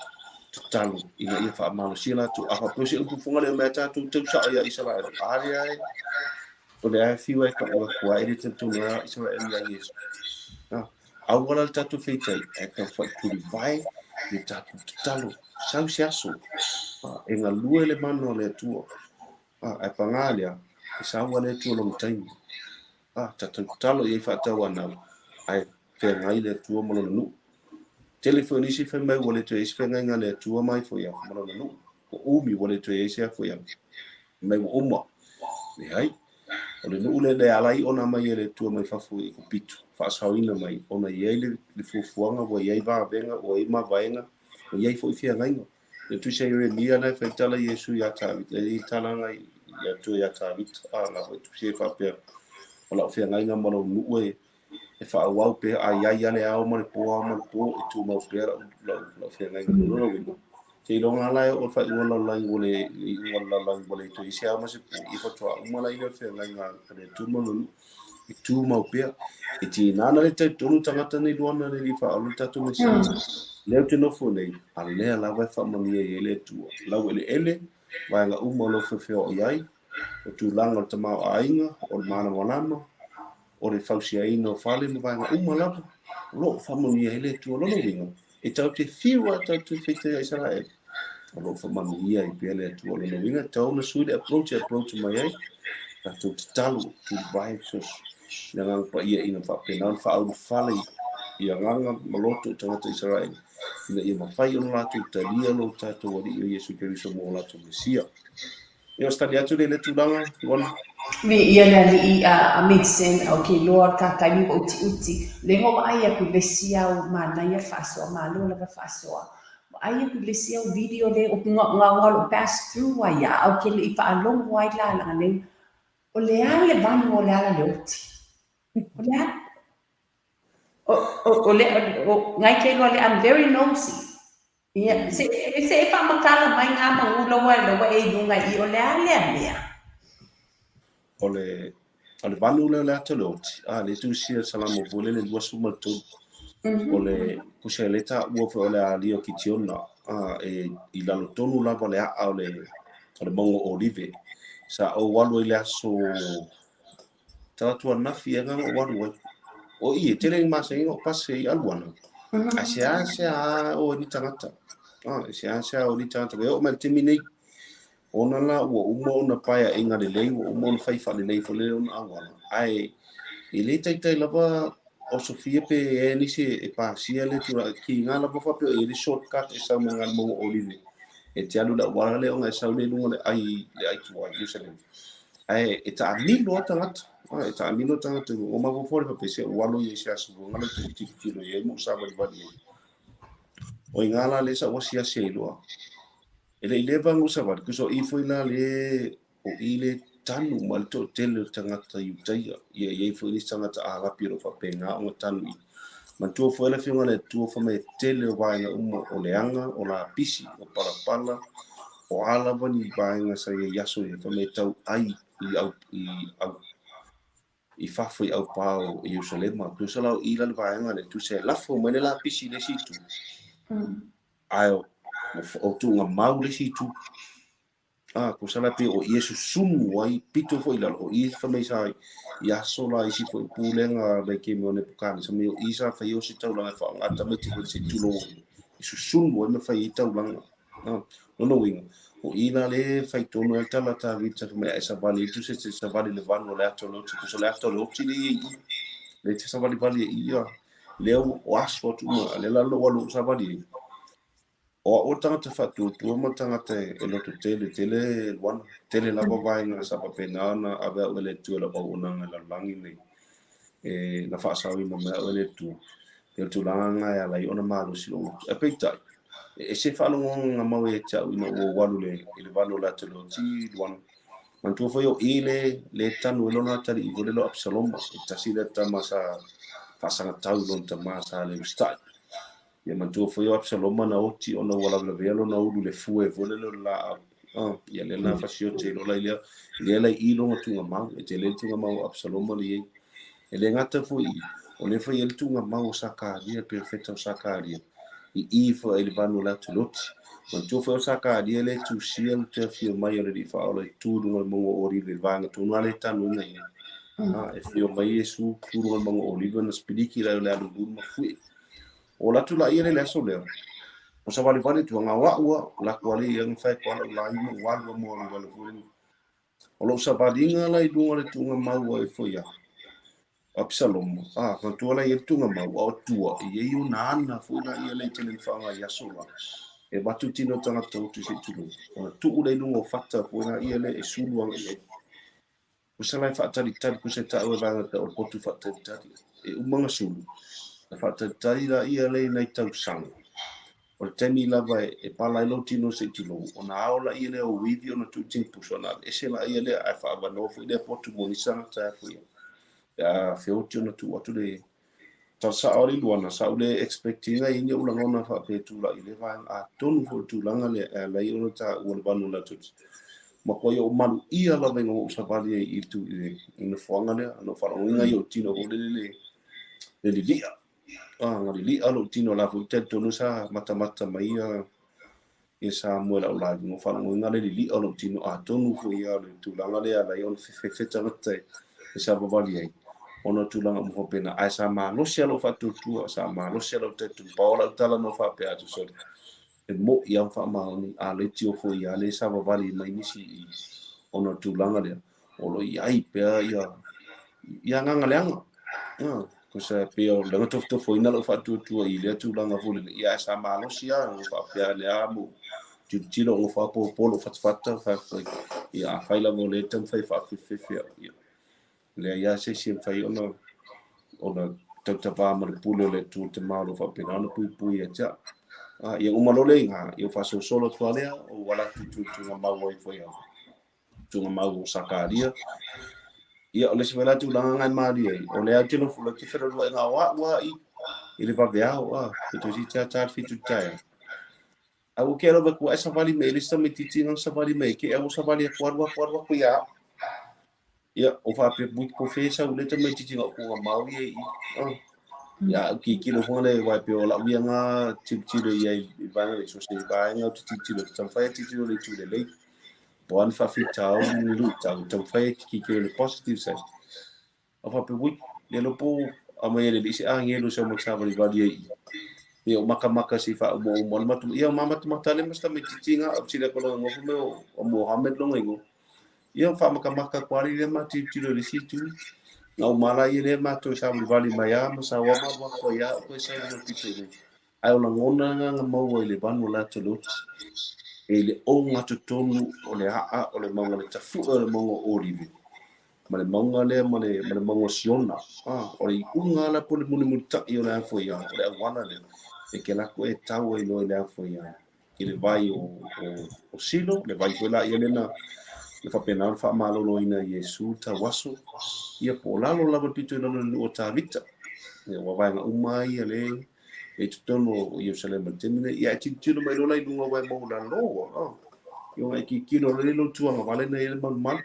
tatalo ina ia faamalosia latou. A faapea o se upu fofoga lea mea tatou tau sao ia Isaraelu, a lea e, o lea e fiu ai ka ua kua e le talitonu ia Isaraelu ia Iesu. Aua la le tatou feitai, e tau whaituri vai le tatou tatalo, sau se aso, e galue le mana o le Atua. Ae pagā lea, e sau a le Atua lona taimi. Tatou tatalo i ai faatauanau, ae feagai le Atua ma lona nuu. Tele foi o nisi fai mai ua le toe i ai se feagaiga a le Atua mai foi ma lona nuu. Ua umi ua le toe i ai se afo ia mai ua uma. Leai. O le nuu lea e ala ai ona aumai e le Atua mai fafo i Ekupito, faasaoina mai, ona i ai le fuafuaga, ua i ai vavega, ua i ai mavaega, ua i ai foi feagaiga. Le tusi a Ieremia na e faitala Iesu ia Tavita, e i talaga i Atua ia Tavita, na foi tusi e faapea, o lau feagaiga ma lou nuu e faaauau pea, a i ai ia le ao ma le po, ao ma le po, e tumau pea lau feagaiga. Lona uiga, seiloga la e oo le faaiuga o le lalolagi ua le, le iuga o le lalolagi ua le toe i ai se ao ma se po, ia faatoa uma la ia o le feagaiga a le Atua ma lona nuu, e tumau pea. E tiga na le talitonu tagata nei luana le alii faaola le tatou Mesia. Lea ou te nofo nei, a lea lava e faamanuia i ai le Atua. Lau eleele, vaega uma o lou feofeoai ai, o tulaga o le tamaoaiga, o le malamalama, o le fausiaina o fale ma vaega uma lava, o lo o faamanuia ai le Atua. Lona uiga, e tatou te fiu lava tatou te faitalia ia Isaraelu, o lo o faamanuia ai pea le Atua. Lona uiga, e tatau ona sui le approach e approach mai ai, tatou tatalo, tulivae fesoasoani i le Agaga Paia ina faapena ona faaulufale i agaga ma loto o tagata Isaraelu, ina ia mafai ona latou talia lo tatou Alii o Iesu Keriso mo latou Mesia. Ia, o se tali atu lea i lea tulaga, Luana. Viia le Alii a Medicine, o ke loa o le kakaimi ua utiuti. Le ho vaai aku le isi au manaia faasoa, malo lava faasoa. Vaai aku le isi au video le o nga nga nga lo pass through ai a au ke le i faalogo ai la langa nei. O le a le vanu o le ala le oti. O le a o le o ngai ke loa le I'm very nosy. Ia, se se e faamatala mai ngā mangula ua e laua e i luga i o le a lea mea. O le vanu lea o le ata o le oti, le tusia Salamo foi lele 23. O le pusa le taua foi o le alia o Kitiona, e i lalo tonu lava le aa o le mauga o Olive. Sa ou alu ai le aso Talaatu ananafi e agaga o alu ai. O i e tele i masaina o pase i alu ana. A se a se a o ni tagata. A se a se a o ni tagata. E o mai le taimi nei. Ona la ua uma ona paeaʻiga lelei, ua uma ona fai faalelei foi lele ona auala, ae e le taitai lava osofia pe i ai nisi e pasia le tulaga kiga lava faapea e i ai le shortcut e sau mai le mauga o Olive e te alu i le auala lea ona e sau lea i luga o le ai tuai i Ierusalema. Ae e taamilo lava tagata, e taamilo tagata i luga. Ua mafaufau le faapea, se ua alo ia i se aso lua galo ou tilotilo i ai ma ou savalivali ai. O i ina la lea sa ou asiasi ai loa. E le i leva ona ou savali, tusa o i foi la le o i le tanu ma le toatele o tagata Iutaia. Ia i ai foi nisi tagata Arapi o lo o faapena ona tanu i. Manatua foi le Afioga i le Atua fai mai e tele o vaega uma o leaga, o lapisi, o palapala, o a lava ni vaega sa i ai i aso ia, fai mai e tau ai i au, i au, i fafo i aupā o Ierusalema. Tusa la o i la le vaega lea, tusa e lafo mai le lapisi i le isi itu, ae o tuugamau le isi itu. A, tusa la pei o i e susunu ai pito foi i lalo, o i fai mai sa i aso la isi foi pulega vaitaimi o Nepukanesa mai o i sa fai o se taulaga e faaaoga tamaiti foi se tulou e susunu ai ma fai ai taulaga. A, lona uiga, o i la le fai tonu ai le tala a Tavita fai mai a e savali ai tusa e te savali i le vanu o le ata o le oti, tusa o le ata o le oti lea e i i, lea e te savalivali ai i ia, lea o aso atu uma, a lea la lou alu ou savali ai. O au o le tagata faatuatua ma le tagata e loto tele, tele luana, tele lava vaega sa faapena ona ave au e le Atua i lau auaunaga i lalolagi nei, e na faasaoina mai au e le Atua. E o le tulaga lena e ala ai ona malosi lou loto. Ae peitai, e ese faalogoga mau ia te au ina ua ou alu i le vanu o le ata o le oti luana. Manatua foi o i le, le tanu ai lona atalii foi lele o Apisaloma, e tasi lea tama sa faasagatau i lona tama sa le usitai. Ia manatua foi o Apisaloma na oti ona ua lavelavea lona ulu i le fue foi lele o le laau. Ah, ia lea na fasiote ai loa la i lea, lea la i i lona tuugamau, e tele le tuugamau o Apisaloma le i ai. E le gata foi i, o lea foi e i ai le tuugamau o Sakaria, le perofeta o Sakaria, i i foi ai le vanu o le atu Loti. Manatua foi o Sakaria lea e tusia le toe afio mai o le Alii Faaola e tu i luga o le mauga o Olive i le vaega tonu lava lea e tanuina i ai. Ah, e afio mai Iesu tu i luga o le mauga o Olive ona sipiliki lea o le alululu ma fu'e. O latu la ia le aso lea. O savalivali atu anga o a'u a, laku ale ia nga fai ko ala ulai mo walu mo alu alu foi. O lou savaliga la i luga o le tuugamau ai foi a Apisaloma, a, manatua la i ai le tuugamau, a o tua, e i ai ona ana foi la ia le tele na faaaoga i aso la, e avatu tino o tagata utu se i tulou, ona tuu lea i luga o fata foi la ia lea e sulu agai i ai. Tusa la e faatalitali, tusa e taua e vaega tau o le potu faatalitali, e uma ona sulu, na faatalitali la ia lea i nai tausaga, O le taimi lava e pala ai lou tino se i tulou, ona ao laia lea o uivi ona tuu tinipusa, ona aveese laia lea ae faaavanoa foi lea potu mo nisi tagata e afoia. Pe a feoti ona tuu atu le tala sao a le Luana, sa ou le expect ina i ai ni ou lagona faapea e tulai i lea vaega. Atonu foi o le tulaga lea e ala ai ona taua le vanu o le atu. Matua ou maluia lava ina ua ou savali ai i le nofoaga lea, ona ou faalogoina ai ou tino foi lele le lilia. Ah, na lili'a lou tino la foi talitonu sa matamata mai ia ia Samoa i lau live na ou faalogoina le lili'a o lou tino atonu foi ia o le tulaga lea e ala ai ona fefefe tagata e savavali ai ona o tulaga uma faapena ae sa malosi lava lou faatuatua sa malosi lava lou talitonu pau o lau tala na ou faapea atu sole e mo'i lava ma faamaoni a leitio foi ia lea e savavali mai nisi i ona o le tulaga lea o lo o i ai pea ia ia agaga leaga. Ah, tusa pei o le tofotofoina lou faatuatua i lea tulaga foi lele. Ia ae sa malosi lava, na faapea le a mo tilotilo ona faapopo lou fatafata, fai ia afai lava o lea e taumafai e faafefefe au, ia leai lava se isi e mafai ona tautavā ma le pule o le Atua te ma o lo o faapena ona puipui ia te au. Ah, ia uma loa lea i ina, ia ou faasolosolo atu lava lea, ou ala atu i tuugamau ai foi au. Tuugamau o Sakaria. Ia, o le isi foi la tulaga na e malie ai, o lea ou te nofo, ou te fealualuai o au lava i, i le vaveao, a, pe toeitiiti lava ta le 7 i le taeao. Ae ua kea lava atu, ai savali mai e le isi tamaitiiti na savali mai, ke au savali atu, alu atu, alu atu ia au. Ia, o faapea, mui po fe sau le tamaitiiti na o tuugamau ia i i. Ah. Ia, au tilotilo foi le wai pe o lau ia ngā tilotilo i ai i vaega le so se vaega o te tilotilo, taumafai e tilotilo i le itu lelei. Po o a ni faafitauli ni luitau, taumafai e tilotilo i le positive side. A faapea, ui, le iloa po o aumai e le Alii se agelu e sau ma te savalivali ai i i. Ia o makamaka si fa mo mo le matu ia mama tu matale mas ta titi nga o sile ko lo ngo me o Mohammed lo ngo. Ia fa makamaka kwali le ma ti ti le si tu. Na o mala ia le ma to sa vali mai a ma sa wa ma wa ko ia ko sa no pito ni. Ai o lagona nga nga maua i le vanu o le ata le oti. E le o totonu o le aa o le mauga le tafu'a o le mauga o Olive. Ma le mauga lea ma le mauga o Siona. Ah, o le iuga la po le mulimulita'i o le afo ia, o le auala lea. E ke lako e tau ai loa i le afo ia. I le vai o Silo, le vai foi la ia lena le faapena ona faamaloloina e Iesu tauaso ia po o lalo lava le pito i lalo i le nuu o Tavita. Ia ua vaega uma ai ia le e totonu o Ierusalema i le taimi lenei. Ia e tilotilo mai loa la i luga ua e maulalo. Oh. Ia ona e tilotilo loa le lo tuaga vale na i le malumalu.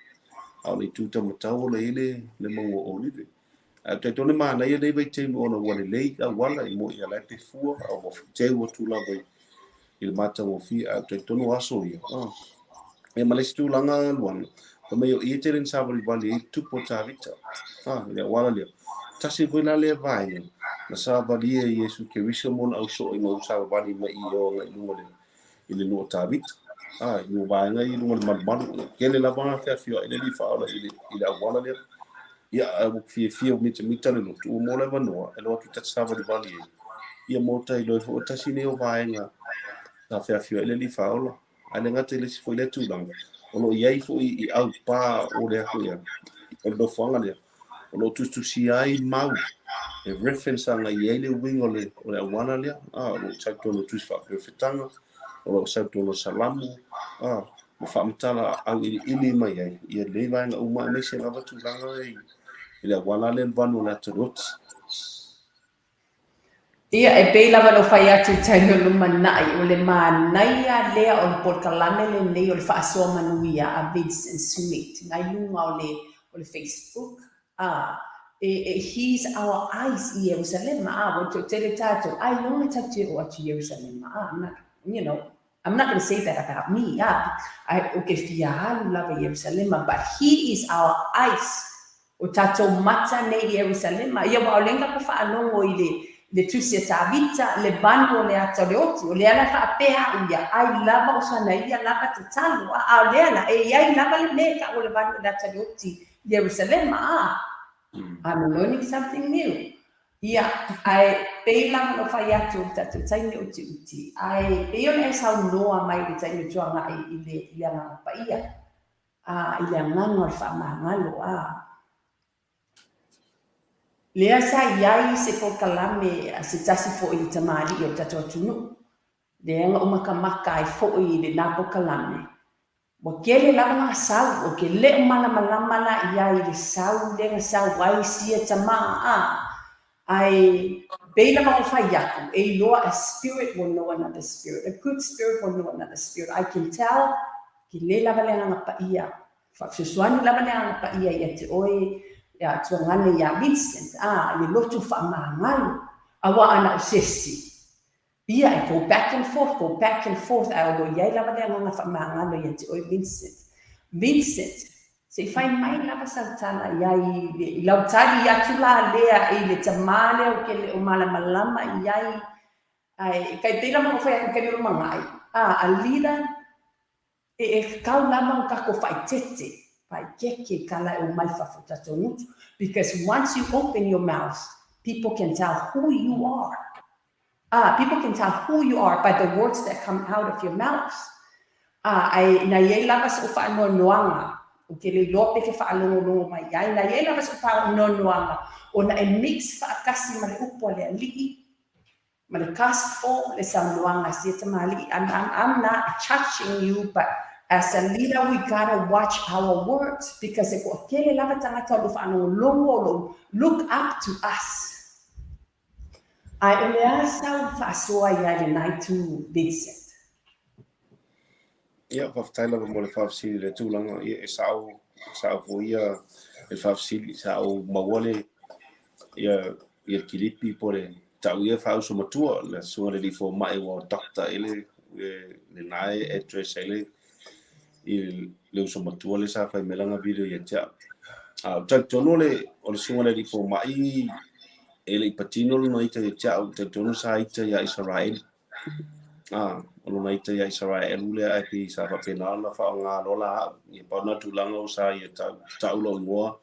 A o le itu taumatau o le i le mauga o Olive. Ae ou talitonu e manaia lenei vaitaimi ona ua lelei auala i mo ia la e pefua a ua teu atu lava i le matagofie ae ou talitonu aso ia. Oh. Ia ma le isi tulaga Luana, fai mai o ia tele na savalivali ai le tupu o Tavita. Ah, i le auala lea. Tasi foi la lea vaega na savalia e Iesu Keriso ma ona auso'o ina ua savavali mai i o agai i luga le i le nuu o Tavita. Ah, i vaega i luga o le malumalu. Tele lava na feafioai le alii faaola i le auala lea. Ia, ae ua fiafia ua mitamita le lotu, ua maua le avanoa e alu atu ta te savalivali ai. Ia mo ta iloa ai foi o tasi nei o vaega sa feafioai le alii faaola. Ae le gata i le isi foi lea tulaga, o lo o i ai foi i aupā o le ako ia, o le nofoaga lea, o lo o tusitusia ai mau e reference agai i ai le uiga o le auala lea, o lo o sau tonu o tusi faaperefetaga, o lo o sau tonu o Salamo, ma faamatala auiliili mai ai ia lenei vaega uma aemaise lava tulaga i le auala lea i le vanu o le ata o le oti. Ia, e pei lava ona ou fai atu i taimi o lumanai, o le manaia lea o le polokalame lenei o le faasoa manuia a Vincent Smith ngai luga o le Facebook. A, e, he's our eyes i Ierusalema. A, ua toatele tatou, ailoga tatou te oo atu i Ierusalema. A, I'm not, you know, I'm not going to say that about me. A, ai, ou te fia alu lava i Ierusalema, but he is our eyes. O tatou mata nei i Ierusalema. Ia, aua o lea na tatou faalogo i le tusi a Tavita, le vanu o le ata o le oti, o lea la e faapea au ia, ai lava o sana ia lava tatalo, a, a o lea la, e i ai lava le mea e tau o le vanu o le ata o le oti i Ierusalema, a. I'm learning something new. Ia, ae pei lava ona ou fai atu i le tatou taimi utiuti, ae pei ona e saunoa mai i le taimi o tuanai i le Agaga Paia, a, i le agaga o le faamagalo, a. Lea sa i ai se polokalame a se tasi foi o tamalii o le tatou atunuu, lea na ou makamaka ai foi i lena polokalame. Ua tele lava lana sau, ou te le o malamalama la i ai i le sau lea na sau ai sia tama, a. Ae pei lava ona ou fai atu, e iloa a spirit will know another spirit, a good spirit will know another spirit. I can tell, tele lava le Agaga Paia, faafesoasoani lava le Agaga Paia ia te oe, ia tuagane iā Vincent, a, i le loto faamagalo, aua ana o se isi, Ia, e go back and forth, go back and forth, ae o lo o i ai lava le agaga faamagalo ia te oe Vincent. Vincent, se i fai mai lava sau tala i ai i lau tali atu la lea i le tamā lea ou te le o malamalama i ai, ae kai pei lava ona ou fai atu i le taimi o lumanai, a, a leader, E tatau lava ona tatou faaeteete, faaeteete i tala e omai fafo i tatou gutu because once you open your mouth, people can tell who you are. Ah, people can tell who you are by the words that come out of your mouth. Ah, ae na i ai lava so'u faanoanoaga, ou te le iloa pe ke faalogologo mai ai, na i ai lava so'u faanoanoaga ona e mix faatasi ma le upu a le alii ma le gospel, le saunoaga a sia tamalii. I'm not judging you, but as a leader, we gotta watch our words because e toatele lava tagata o lo o faalogologo, o lo o look up to us. Ae o le a sau faasoa i ai lenā itu, Vincent? Ia, faafetai lava mo le faafesili i le tulaga. Ia, e sao, sao foi ia le faafesili, sa ou maua le, ia, ia le kilipi po le ta'u ia faauso matua, le susuga i le alii fomai ua doctor ai le, lena e address ai le, i le uso matua lea sa fai mai lana video ia te au. A, ou te talitonu o le susuga i le alii fomai E le i patino lona ita ia te au, talitonu sa ita iā Isaraelu. O lona ita iā Isaraelu lea ae pei sa faapena ona faaaoga loa la au. Ia pau lena tulaga o sa ia tau, tau lou igoa,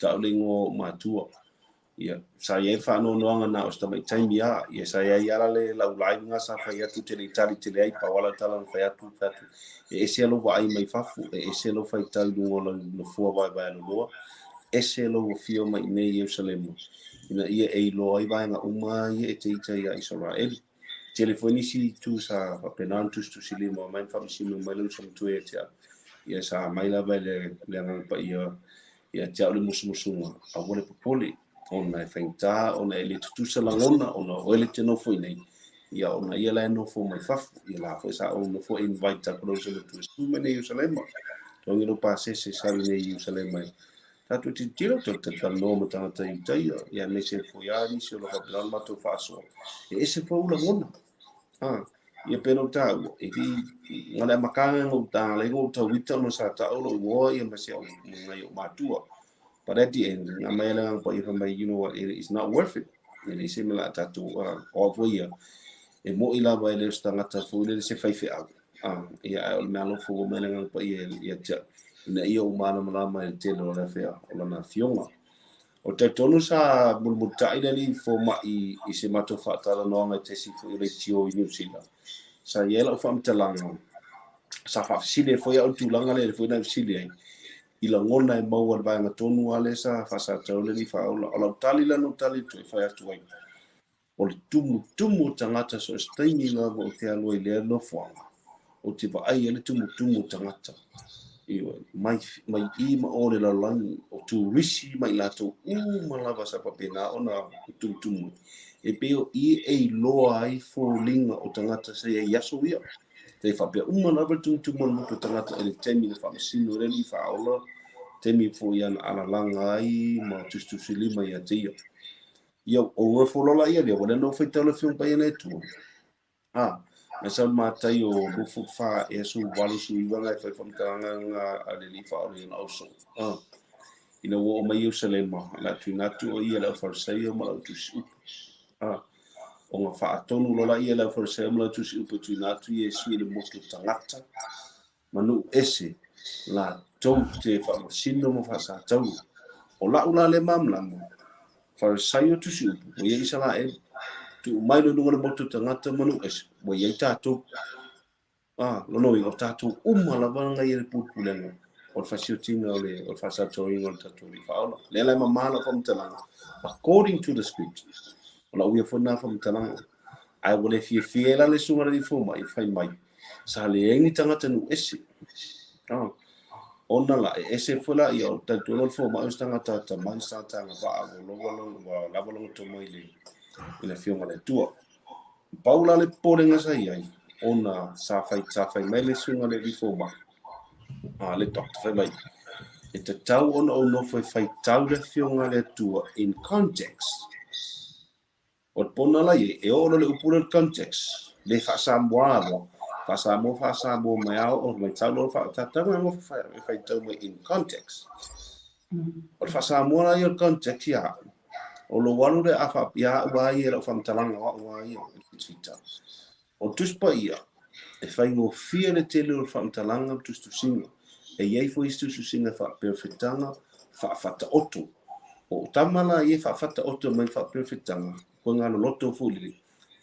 tau le igoa o ou matua. Ia, sa i ai le faanoanoaga na o si tamaitaimi lava. Ia sa i ai lava le lau live lena sa fai atu ou te le i tali tele ai, pau lava lau tala na fai atu, fai atu, e ese lou vaai mai fafo, e ese lou faitau i luga o lau nofoa vaevaealoloa, ese lou afio mai i inei i Ierusalema, ina ia e iloa ai vaega uma ia e te ita iā Isaraelu. Tele foi nisi itu sa faapena ona tusitusilima mai ma faamasino mai le uso matua ia te au. Ia sa aumai lava e le, le Agaga Paia ia te au le musumusuga, aua le popole, ona e faigata, ona e le tutusa lagona, ona o oe le te nofo i inei, ia ona ia la e nofo mai fafo. Ia la foi sa ou nofo invite atu le uso matua, su mai nei i Ierusalema, togi lou pasese sau i nei i Ierusalema e tatou tilotilo, tatou talatalanoa ma tagata i uta ia, ia aemaise foi lava nisi o lo o faapena ona matou faasoa, e ese foi ou lagona. Ia pei ona ou taua, e le i na o le amataga na ou na ala ai ona ou tauita ona sa tau lou igoa ia ma si au ma nai ou matua. But at the end, na aumai le Agaga Paia fai mai, you know what, it's not worth it. E leai se mea o le a tatou, o au foi ia, e moni lava e le o se tagata foi lele se faifeau. Ia, ae o le mea alofa ua aumai le Agaga Paia ia te au, ina ia ou malamalama i le tele o le afea o Lana Afioga. O le talitonu sa mulimulitai le alii fomai i se matou faatalanoaga i tesi foi o leitio i Niu Sila. Sa i ai lau faamatalaga, sa faafesili ai foi au i le tulaga lea foi na e fesili ai, i lagona e maua i le vaega tonu lava lea sa faasatau le alii faaola. O lau tali la na ou tali atu ai, fai atu ai, o le tumutumu o tagata so o se taimi lava ou te alu ai i lea nofoaga, ou te vaai ai le tumutumu o tagata. Ioe, mai, mai i ma o le lalolagi, o turisi ma i latou uma lava sa faapena ona tumutumu. E pei o i e iloa ai foliga o tagata sa i ai i aso ia. Tai faapea uma lava le tumutumu o le motu o tagata i le taimi na faamasino ai le alii faaola, taimi foi ana alalaga ai ma tusitusilima ia te ia. Ia, o nofo loa la ia lea, ua le na ou faitau le Afioga Paia le Atua. Nai sau le Mataio 24 ea 18 19 ngai fai faamatalaga nga a le alii faaola i ona auso. Ina ua oo mai Ierusalema, o le a tuuina atu o ia i le aufarisaio ma le autusi upu. Ona faatonu loa la ia e le aufarisaio ma le autusi upu e tuuina atu Iesu i le motu tagata ma nuu ese latou te faamasino ma faasataua. O la'u la lea malamalama, Farisaio tusi upu, ua i ai Isaraelu, tuu mai loa i luga o le motu o tagata ma nuu ese, ua i ai tatou. Lona uiga, o tatou uma lava na i ai le pulepulega o le fasiotiga o le faasatauaina o le tatou Alii Faaola. Lea la e mama lau faamatalaga, according to the scriptures. O la'u ia foi lena faamatalaga. Ae ua le fiafia ai la le susuga i le alii fomai, fai mai, Sa leai ni tagata nuu ese. Ona la, e ese foi la, ia, o talitonu o le fomai o se tagata atamai, se tagata agavaa, ua lova lona, ua lava lona tomai i le, i le Afioga a le Atua. Pau la le popolega sa i ai, ona sa fai, sa fai mai le susuga i le alii fomai, le doctor fai mai, e tatau ona ou nofo e faitau le Afioga a le Atua in context. O le pona la i ai, e oo loa le upu lea o le context, le faa-Samoa loa, faa-Samoa, faa-Samoa mai a oo mai tau loa faa-tatau na nofo e faitau mai in context. O le faa-Samoa la ia o le context ia au, o lou alu lea a faa, ia au a ia i lau faamatalaga o au a ia, i le fitafita. O le Tusi Paia, e faigofie le tele o le faamatalaga ma tusitusiga. E i ai foi isi tusitusiga faaperefetaga faafataoto. O tama la ia e faafataoto mai faaperefetaga, koe ngā loloto foi lele,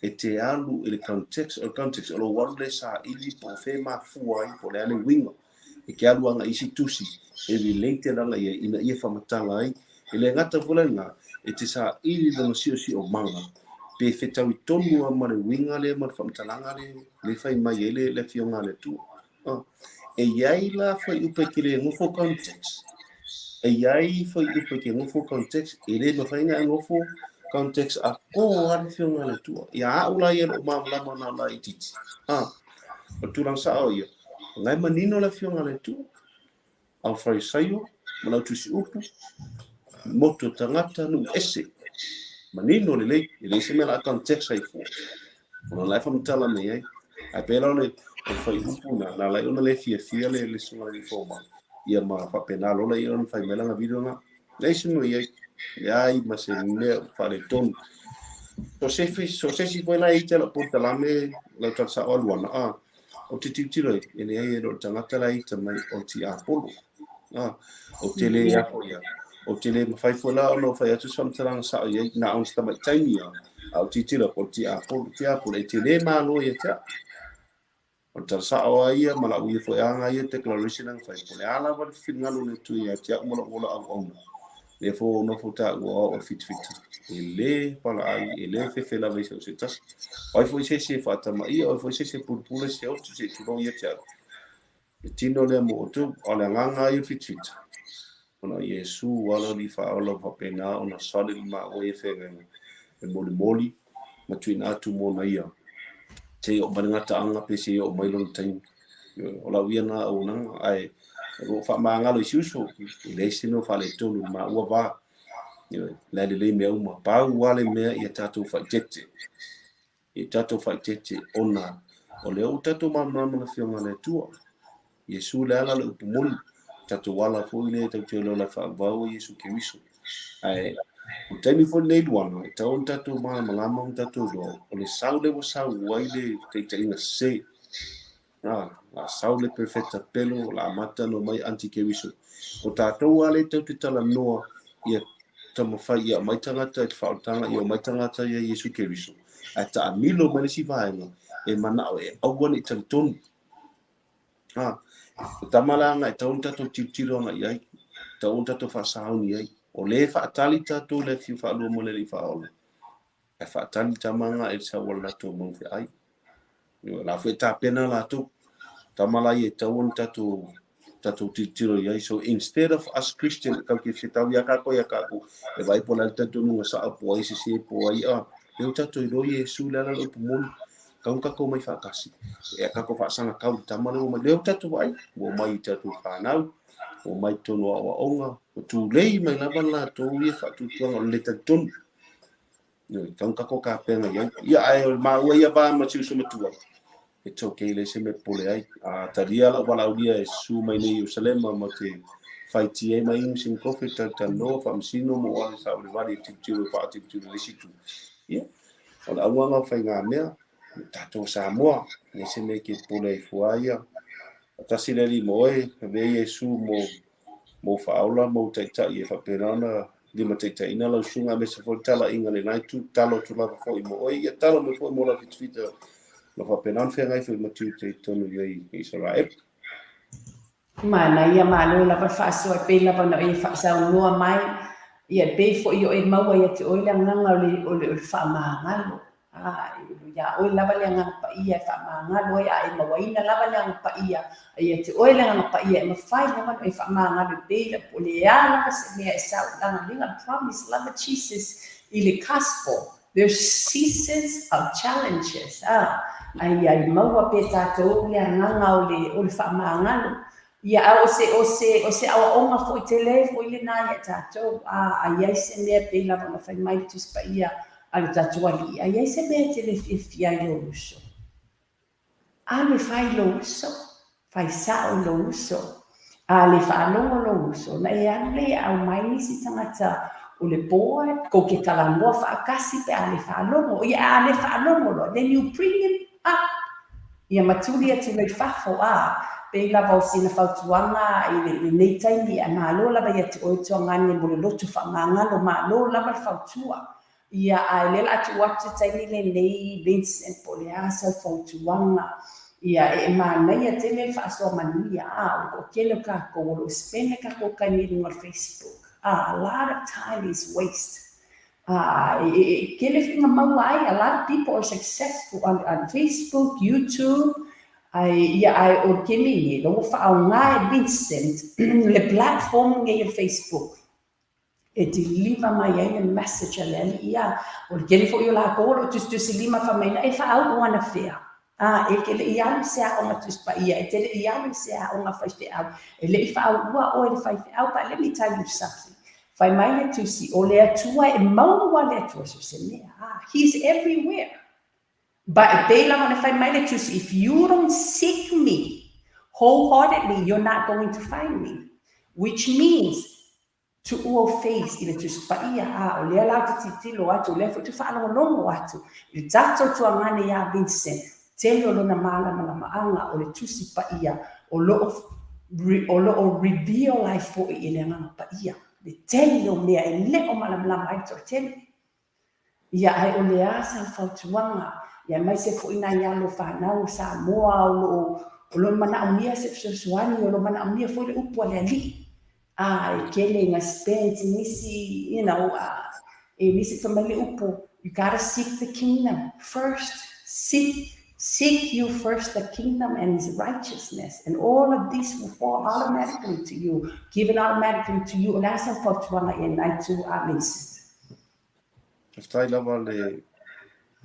e te alu i le context, o le context, o lou alu lea e saili po o fea e mafua ai, po o le a le uiga. E te alu aga i isi tusi e relate lana ia ina ia faamatala ai. E le gata foi la i lena, e te saili lona siosiomaga pe fetaui tonu lava ma le uiga lea ma le faamatalaga lea e fai mai ai le Afioga a le Atua. E i ai la fuaiupu e te le nofo context. E i ai fuaiupu e te nofo context, e le mafai ona e nofo context a kō lava le Afioga a le Atua. Ia au la ia lou malamalama na o laitiiti. O le tulaga sao ia, o lena e manino le Afioga a le Atua, au Farisaio ma le au tusi upu, motu o tagata, nuu ese. Manino lelei, e leai se mea o le a context ai fua. Ona la e faamatala mai ai. Ae pei la o le fuaiupu na, na ala ai ona le fiafia le susuga i le fomai, ia ma faapena loa lea ona fai mai lana video na. Leai se mea o i ai. Leai ma se mea o faaletonu. So se so se isi foi la e ita lau polokalame, lau tala sao aluana, a, ou te tilotilo ai, e leai e le o le tagata la e ita mai o le tiapolo. A, ou te le afo ia. Ou te le mafai foi la ona ou fai atu se faamatalaga sao i ai, na ona se tamaitai lava, a ou tilotilo atu o le tiapolo, tiapolo, e te le malo ia te au. O le tala sao lava ia ma lau ia foi aga ia declaration na fai, po o le a lava le finagalo o le Atua ia te au ma lou ola auauna, lea foi ua nofo taua o au o le fitafita, e le palaai, e le fefe lava i so o se tasi. O ai foi se isi e faatamaia, o ai foi se isi e pulupule se otu se i tulou ia te au. Le tino lea mo outou, a o le agaga lava ia o le fitafita, ona o Iesu ua ala alii faaola ua faapena ona solid le maua ia feagaiga e molimoli ma tuuina atu mo na ia seia oo mai le gataaga pe seia oo mai lona taimi. O lau ia na auaunaga, ae o lo o faamagalo i si uso, e leai se mea o faaletonu i le maua va. La e lelei mea uma. Pau lava le mea ia tatou faaeteete. Ia tatou faaeteete ona o lea ua tatou malamalama i le Afioga a le Atua. Iesu le ala le upu moni, tatou ala foi lea tatou te iloa le faavavau o Iesu Keriso. Ae o le taimi foi lenei Luana, e tatau ona tatou malamalama ma tatou iloa, o le sau lea ua sau ai le taitaiga sese. A, la sau le perofeta pelo, la amata ona omai anti-Keriso. O tatou lava lea tatou te talanoa ia taumafai ia aumai tagata i le faaolataga, ia omai tagata ia Iesu Keriso, ae taamilo mai le isi vaega e manao e aua ne i talitonu. A, o tama la na e tatau ona tatou tilotilo agai i ai, tatau ona tatou faasauni i ai. O lea e faatali tatou i le afio faalua ma le Alii Faaola, ae faatali tama na i le sau o le latou mau feai. O la foi e tapena latou. Tama la ia e tatau ona tatou tatou tilotilo i ai. So instead of us Christian, kau ke whetau ia kākou ia kākou, e vai po le talitonuga sao po ai sese po ai a, lea ua tatou iloa Iesu le ala le upu moni, kau na kākou omai faatasi, e a kākou faasaga kau i le tama lea ua omai, lea ua tatou vaai, ua omai i tatou whānau, ua omai i totonu o aoaoga, ua tulei mai lava latou ia faatuatuaga o le le talitonu. Ioe, kau na kākou kapena i ai. Ia, ae o le maua ia va ma si uso matua, it's okay, leai se mea e popole ai. A talia lau valaaulia e susu mai nei i Ierusalema ma te faiti ai ma inu sina kofi, talatalanoa, faamasino ma ou alu i savalivali e tilotilo e faatilotilo i le isi itu. Ia, o le auga lena o faigamea, o tatou o Samoa, leai se mea e te popole ai fua ia. Tasi le Alii ma oe, avea Iesu mo mou faaola ma ou taitai e faapena ona limataitaiina lau susuga aemaise foi le talaiga i lena itu, tatalo atu lava foi mo oe, ia tatalo mai foi mo lau fitafita o lo o faapena ona feagai foi ma tiute i totonu i i Isaraelu. Manaia, malo lava le faasoa e pei lava ona e faasaunoa mai, ia e pei foi o e maua ia te oe le agaga o le, o le, o le faamagalo. Ā, iā oe lava le Agaga Paia e faamagalo ai, a e mauaina lava le Agaga Paia, a ia te oe le Agaga Paia e mafai lava ona e faamagalo e pei la po o le a lava se mea e sau laga lega promise lava Jesus i le Gospel there's seasons of challenges a a ia i maua pea tatou le agaga o le o le faamagalo ia a o se o se o se aoaoga foi tele foi lena ia tatou a a iai se mea pei lava ona fai mai le Tusi Paia a lo tatou Alii, a iai se mea e te le fiafia ai lou uso, alu e fai i lou uso, fai sao i lou uso. A le faalogo lou uso, ona e alu lea e aumai nisi tagata o le board, kou te talanoa faatasi pe a le faalogo. Ia, a le faalogo loa, then you bring him up. Ia matuli atu lea i fafo, a, pei lava o sina fautuaga i lenei taimi, ae malo lava ia te oe Tuagane mo le loto faamagalo, malo lava le fautua. Ia, ae lea o le a tuu atu le taimi lenei Vincent po o le a sau fautuaga. Ia, e manaia tele le faasoa manuia, a, o le toatele o tatou o lo o spend le tatou taimi i luga o le Facebook, a, a lot of time is waste. A, e tele faiga maua ai, a lot of people are successful on Facebook, YouTube, ae, ia, ae o le taimi nei, la ua faaaoga e Vincent le platform nei o le Facebook e deliver mai ai le message a le Alii. Ia, o le tele foi o latou o lo o tusitusilima fai mai, na e faauu anafea. A, e te le i alu i se aoga Tusi Paia, e te le i alu i se aoga faifeau, e le i faauua oe i le faifeau, but let me tell you something. Fai mai le Tusi, o le Atua e maua le Atua so se mea. A, He is everywhere. But e pei lava ona fai mai le Tusi, if you don't seek me wholeheartedly, you're not going to find me. Which means, Tuua ou faith i le Tusi Paia, a o lea la ou te tilotilo atu, o lea foi ou te faalogologo atu i le tatou tuagane ia Vincent, tele o lona malamalamaaga o le Tusi Paia o lo o o lo o reveal ai foi e le Agaga Paia le tele o mea e le o malamalama ai le toatele. Ia, ae o le a sau fautuaga, ia aemaise foi nai alo fanau o Samoa o lo o o lo o manaomia se fesoasoani, o lo o manaomia foi le upu a le Alii. A e tele ina spend nisi, e nisi fai mai le upu, you gotta seek the kingdom first. Seek you first the kingdom and his righteousness, and all of this will fall automatically to you, given automatically to you. O le a sau fautuaga i lenei itu a Vincent? Faafetai lava le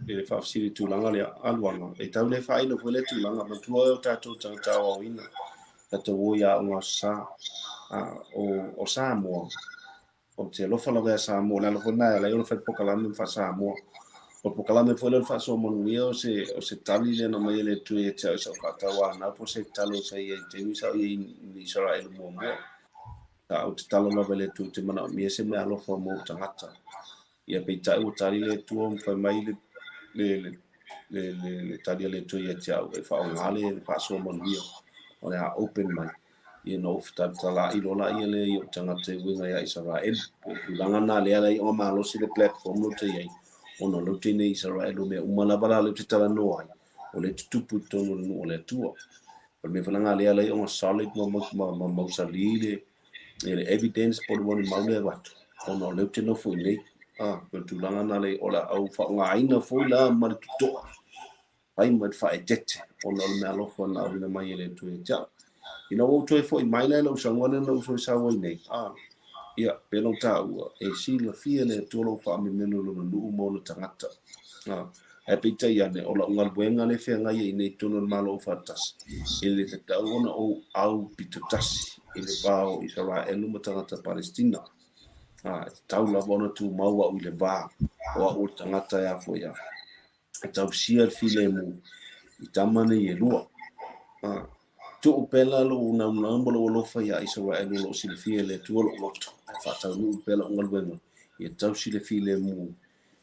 i le faafesili tulaga lea aluaga e tau le faailo foi le tulaga manatua o tatou tagata aoaoina tatou o i aoga sa o Samoa o te alofa lava ia Samoa o le ala foi lena e ala ai ona fai polokalame ma faa-Samoa. O le polokalame foi lea o le faasoa manuia o se tali lea na aumai e le Atua ia te au i sau faatauanau po o se tatalo sa i ai i le taimi sa ou i ai i Isaraelu muamua. Sa ou tatalo lava i le Atua ou te manaomia se meaalofa mo ou tagata. Ia peitai ua tali le Atua ma fai mai le tali a le Atua ia te au e faaaoga le faasoa manuia o le a open mai. Ia na ou fetalatala'i loa laia lea i ou tagata e uiga ia Isaraelu. O le tulaga lena lea la i o malosi le platform lea ou te i ai, ona o lea ou te i nei i Isaraelu, o mea uma lava la lea ou te talanoa ai, o lea e tutupu i totonu o le nuu o le Atua. O le mea foi lena lea la i ona solid ma mausali le evidence po o le molimau lea e avatu, ona o lea ou te nofo i inei. O le tulaga lena lea o le a ou faaaogaina foi la ma le totoa fai ma le faaeteete ona o le meaalofa na auina mai e le Atua ia te au. Ina ua ou toe foi mai la i lou sauga lea na ou toe sau ai nei, ia, pei ona ou taua, e silafia e le Atua lou faamemelo i lona nuu ma ona tagata. Ae peitai ane, o lau galuega lea e feagai ai nei i totonu o le Malo Aufaatasi, e le tatau ona ou au pitotasi i le va o Isaraelu ma tagata Palestina. E tatau lava ona tumau au i le va o au o le tagata e a foi a e tausia le filemu i tama nei e lua. Tuu pea la lou naunau ma lou alofa iā Isaraelu o lo o silafia e le Atua lou loto, ae faataunuu pea lau galuega ia tausi le filemu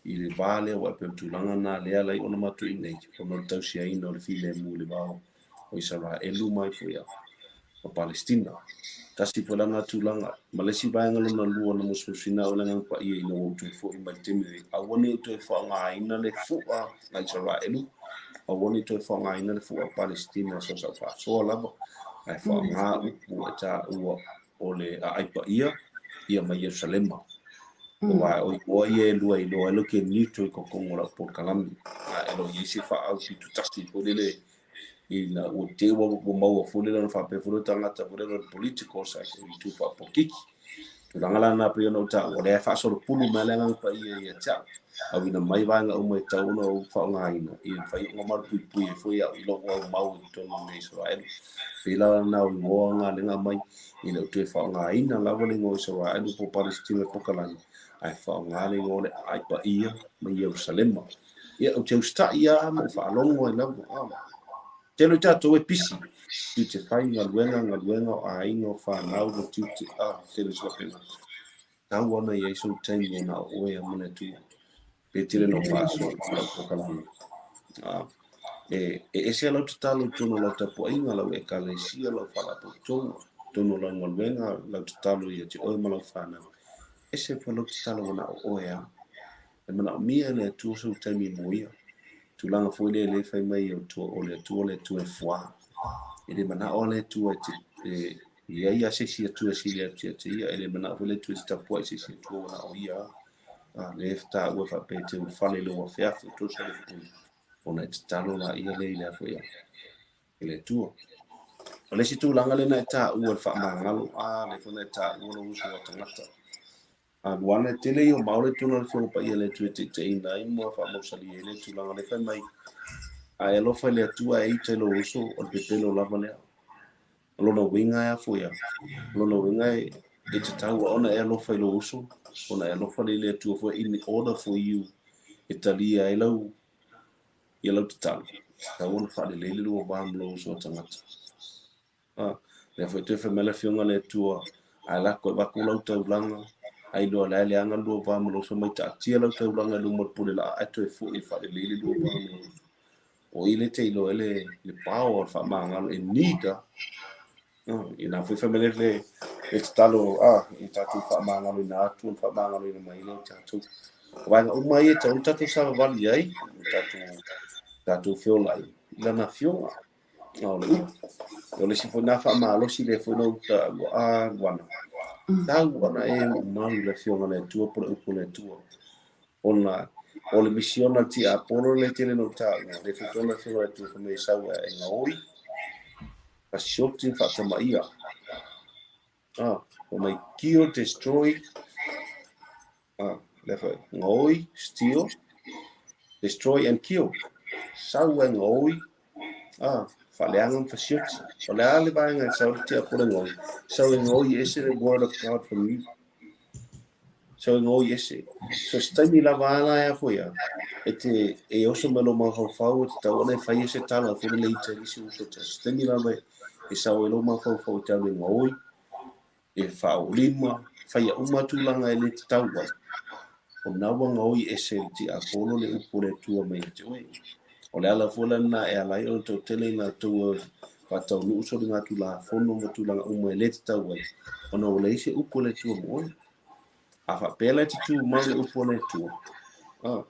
i le va lea, aua e pei o le tulaga lena lea e ala ai ona matou i inei, ona o le tausiaina o le filemu i le va o Isaraelu mai foi ma Palestina. Tasi foi la lena tulaga. Ma le isi vaega lona lua na musumusuina au e le Agaga Paia ina ua ou toe foi mai i le taimi lenei, aua ne i toe faaaogaina le fua a Isaraelu, aua ne i toe faaaogaina le fua a Palestina so sau faasoa lava, ae faaaoga upu e taua o le aai paia ia ma Ierusalema. Aua o igoa ia e lua e iloa ai lou ke neutral i kokonga o lau polokalame. A e le o i ai se faaau pitotasi foi lele ina ua te ua maua foi lele ona faapea foi le tagata foi lele o le political side o itu faapolokiki. Tulaga la lena pei ona ou taua, o lea e faasolopulu mai le Agaga Paia ia te au, auina mai vaega uma e tatau ona ou faaaogaina, ia mafai ona malupuipui ai foi au i lou aumau i totonu o mea Isaraelu. Pei la lena o igoa galega mai, e le o toe faaaogaina lava le igoa o Isaraelu po o Palesitina po o Kalani, ae faaaoga le igoa o le Aai Paia ma Ierusalema. Ia, ou te usitai lava ma ou faalogo ai lava. Tele o tatou e pisi, tiute fai, galuega, galuega, o aiga, o fanau, o tiute, tele se faapena. Tau ana i ai sou taimi o na o oe a ma le Atua. Pe tele na o faasoa i lau polokalame. E ese lau tatalo i totonu o lau tapuaiga, lau ekalesia, lau faalapotopotoga, totonu o lau galuega, lau tatalo ia te oe ma lau fanau. Ese foi lau tatalo ua na o oe a. E manaomia e le Atua sou taimi mo ia. Tulaga foi lea lea fai mai o le Atua le Atua e fuā. E le manao le Atua e te e i ai a se isi Atua e sili atu ia te ia. E le manao foi le Atua e te tapuai i se isi Atua ua na o ia. Lea e taua e faapea e te ulufale i lou afeafe o tosa le pui. Ona e tatalo la ia lea i le afo ia i le Atua. O le isi tulaga lena e taua le faamagalo, lea foi na e taua lou uso a tagata. Luana, e tele ia o mao le tulaga o le Afioga Paia a le Atua e taitaiina ai ma faamausali ai le tulaga lea fai mai, a e alofa i le Atua e ita i lou uso, o le pepelo lava lea. O lona uiga e a foi a? O lona uiga e tatau ona e alofa i lou uso, ona e alofa lea i le Atua foi in order for you e talia ai lau ia lau tatalo, tatau ona faalelei le lua va ma lou uso a tagata. Lea foi toe fai mai le Afioga a le Atua, Ae lako e avatu lau taulaga, a iloa le a leaga le lua va ma lou uso, mai taatia lau taulaga i luma o le pule laa ae toe foi e faalelei le lua va ma lou uso. O i lea e te iloa ai le power o le faamagalo e need a. Ina foi fai mai le le tatalo a i tatou faamagaloina atu ona faamagaloina mai lea o tatou. O vaega uma ia e tatau ona tatou savavali ai, tatou feolai i lana afioga. O le upu. O le isi foi na faamalosi lea foi na uta ua a luana. Tau ana e uu mau i le afioga a le Atua po o le upu a le Atua. Ona o le misiona a le tiapolo lea tele na ou taua, lea foi tonu le afioga a le Atua fai mai e sau e gaoi, fasioti ma faatamaia. Ah, fai mai kill, destroy, ah, lea foi, gaoi, steal, destroy and kill. Sau e gaoi, ah, faaleaga ma fasioti. O le a le vaega e sau le tiapolo e gaoi? Sau e gaoi ese le word of God from you. Sau e gaoi ese. So se taimi lava a la e a foi a, e te, e oso mai lou mafaufau e tatau ona e faia se tala foi lele i tai isi uso tasi. Se taimi lava e sau ai lou mafaufau e te alu e gaoi, e faaolima, faia uma tulaga e le tatau ai. O na ua gaoi ese le tiapolo le upu o le Atua mai ia te oe. O le ala foi lena e ala ai ona toatele i latou e faataunuu soligatulafono ma tulaga uma e le tatau ai, ona ua leai se upu a le Atua mo oe. A faapea la e te tumau le upu a le Atua,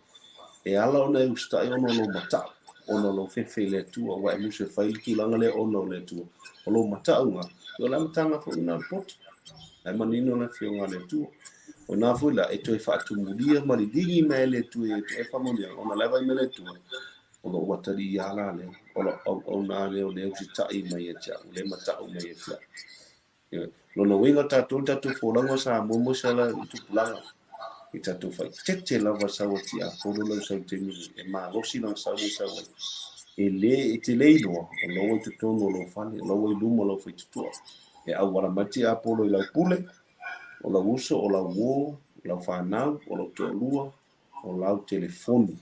e ala ona e usitai ona o lou matau, ona o lou fefe i le Atua, ua e musu e fai le tulaga lea ona o le Atua. O lou matauga, o le amataga foi lena o le poto. Ae manino le afioga a le Atua. O ina foi la e toe faatumulia ma liligi mai ai le Atua ia te oe faamanuiaga, ona o la e vaai mai le Atua, o lou atalii lava la lea, o lau auauna lea o lea e usitai mai ia te au, o lea e matau mai ia te au. Ioe. Lona uiga o tatou le tatou folauga o Samoa mo se ala i tupulaga, i tatou faaeteete lava sau a tiapolo lau sau i le taimi lenei, e malosi lana sau lea e sau ai. E le, e te le iloa, o la ua i totonu o lou fale, o la ua i luma o lau faitotoa. E auala mai le tiapolo i lau pule, o lau uso, o lau uo, o lau fanau, o lou toalua, o lau telefoni.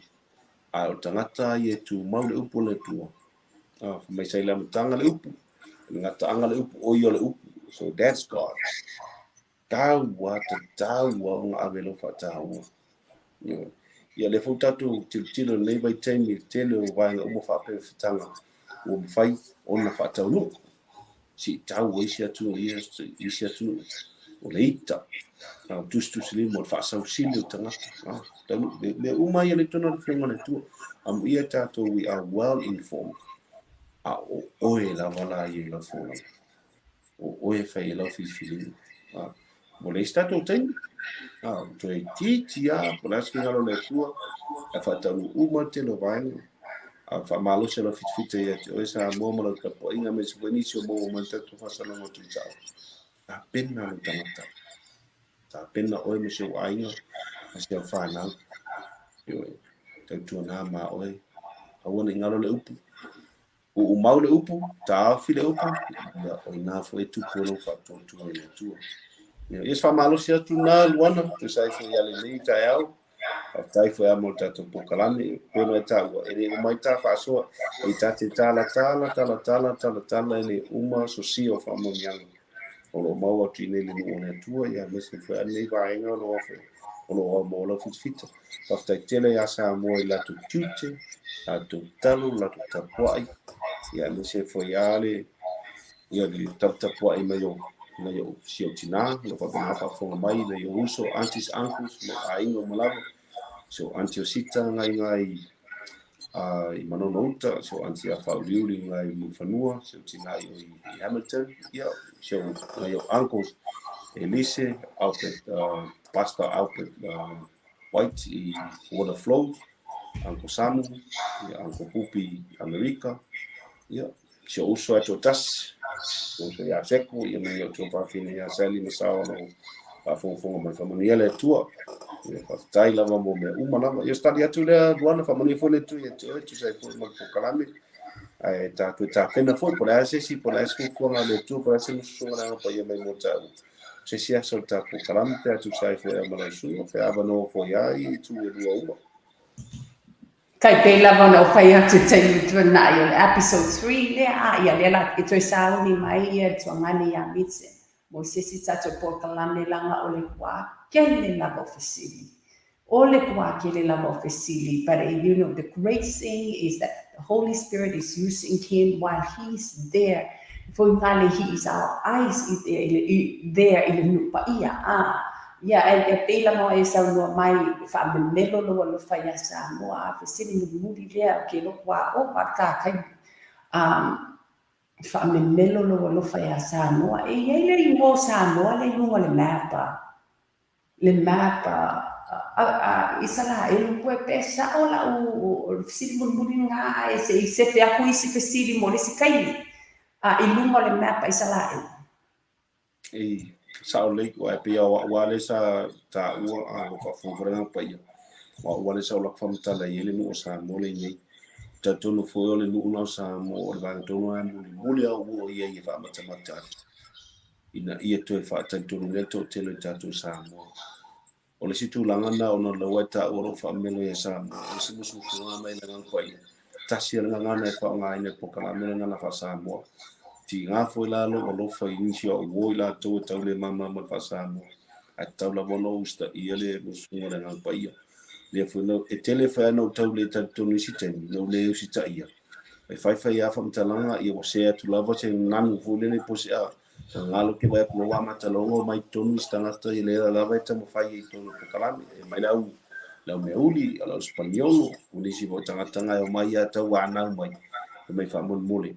Ae o le tagata ia e tumau le upu a le Atua, fai mai sa i le amataga le upu, le gataaga le upu, o ia o le upu. So that's God. Taua, tatau ona ave lau faataua. Ioe. Ia lea foi tatou tilotilo i lenei vaitaimi i le tele o vaega uma faapefetaga ua mafai ona faataunuu. Siitau ai isi atunuu i isi atunuu. O le ita, o tusitusilima, o le faasausili o tagata. Taunuu, mea uma ia le tonu o le Afioga a le Atua. Amuia tatou, we are well informed. A o oe lava la ia i lau folauga. O oe e fai ai lau filifiliga. Ua leai se tatou taimi. Toe itiiti lava, po o le a se finagalo o le Atua, ae faataunuu uma le tele o vaega. A faamalosi lau fitafita ia te oe Samoa ma lau tapuaiga aemaise foi nisi o maua mai le tatou faasalalauga tuusao. Tapena lou tagata. Tapena oe ma si ou aiga ma si au fanau. Ioe, tautuana ma oe. Aua ne i galo le upu. Uu mau le upu, taofi le upu, ia, o ina foi e tupu ai lou faatuatua i le Atua. Ia, ia se faamalosi atu na, Luana, tusa ai foi ia lenei taeao. Faafetai foi lava mo le tatou polokalame, pei ona e taua, e le uma ai ta faasoa, e ta te talatala, talatala, talatala, e le uma sosia o faamanuiaga o lo o maua atu i inei i le nuu o le Atua, ia aemaise foi lava lenei vaega o lo o o lo o maua lau fitafita. Faafetai tele ia Samoa i latou tiute, latou tatalo, latou tapuai, ia aemaise foi lava le ia le taputapuai mai o nai ou si ou tinā, o lo o faapena faafofoga mai nai ou uso, aunties, uncles, ma ou aiga uma lava, si ou aunty o Sita ngai ngai i Manono Uta, si ou aunty ia Faauliuli ngai i Mulifanua, si ou tinā i o i Hamilton, ia, si ou nai ou uncles, Elise, Albert, Pastor Albert White i Waterflow, Uncle Samu, ia, Uncle Pupi i Amerika, ia, si ou uso e toatasi, si ou uso ia Seko, ia ma nai ou tuafafine ia Sally ma Sao o lo o faafogafoga mai. Faamanuia le Atua. Ia, faafetai lava mo mea uma lava. Ia, o se tali atu lea, Luana, faamanuia foi le Atua ia te oe, tusa ai foi ma le polokalame. Ae tatou tapena foi, po o le a se isi, po o le a se fuafuaga a le Atua, po o le a se mususuga le Aga Paia mai mo tāua. Se isi aso o le tatou polokalame, pe a tusa ai foi ma lau susuga, pe avanoa foi lava i itu e lua uma. Tai pei lava ona ou fai atu i le taimi tuanai o le episode 3 lea, a ia lea la e toe sauni mai ia le tuagane ia Mitch. Mo se isi tatou polokalame leaga o le ua tele lava o fesili. O le ua tele lava o fesili. But the great thing is that the Holy Spirit is using him while he's there. Foi ngale he is our eyes i there i le nuu paia. Ah, ia, e pei lava e saunoa mai faamemelo lou alofa iā Samoa. A fesili mulimuli lea o ke loko a o pa ka kai. Faamemelo lou alofa iā Samoa. E iai le igoa o Samoa le i luga o le mapa. Le mapa a Isaraelu po e pe sa'o la'u fesili mulimuli lena ae se i sefe aku isi fesili mo le isi taimi a i luga o le mapa Isaraelu. E sa'o lelei, aua e pei o a'u lava lea sa taua a o faafogafoga paia. O a'u lava lea sa ou laku faamatala i ai le nuu o Samoa lenei. Talitonu foi o le nuu lena o Samoa o le vaega tonu lava e mulimuli lava ou oo i ai e faamatamata atu ina ia toe faatalitonu le toatele o le tatou Samoa. O le isi tulaga lena ona o lea ua e taua lou faamemelo ia Samoa, o le isi musumusuga mai le Agaga Paia, tasi le gagana e faaaogaina e polokalame le gagana faa-Samoa. Tiga foi la lou alofa i nisi o au uo i latou e tau le malamalama i le faa-Samoa, ae tatau lava ona ou usitaia le musumusuga o le Agaga Paia. Lea foi e tele foi lava ona ou tau le talitonu i isi taimi, na ou le usitaia. E faifai lava faamatalaga, ia ua share atu lava se nanu foi lele po o se a galo ke vaai atu loa ua amata loa ona omai i totonu isi tagata ia lea lava e taumafai ai i totonu o le polokalame. E mai le au meauli, o le au Sipaniolo, o nisi foi o tagata na e omai lava tau anau mai, e mai faamolemole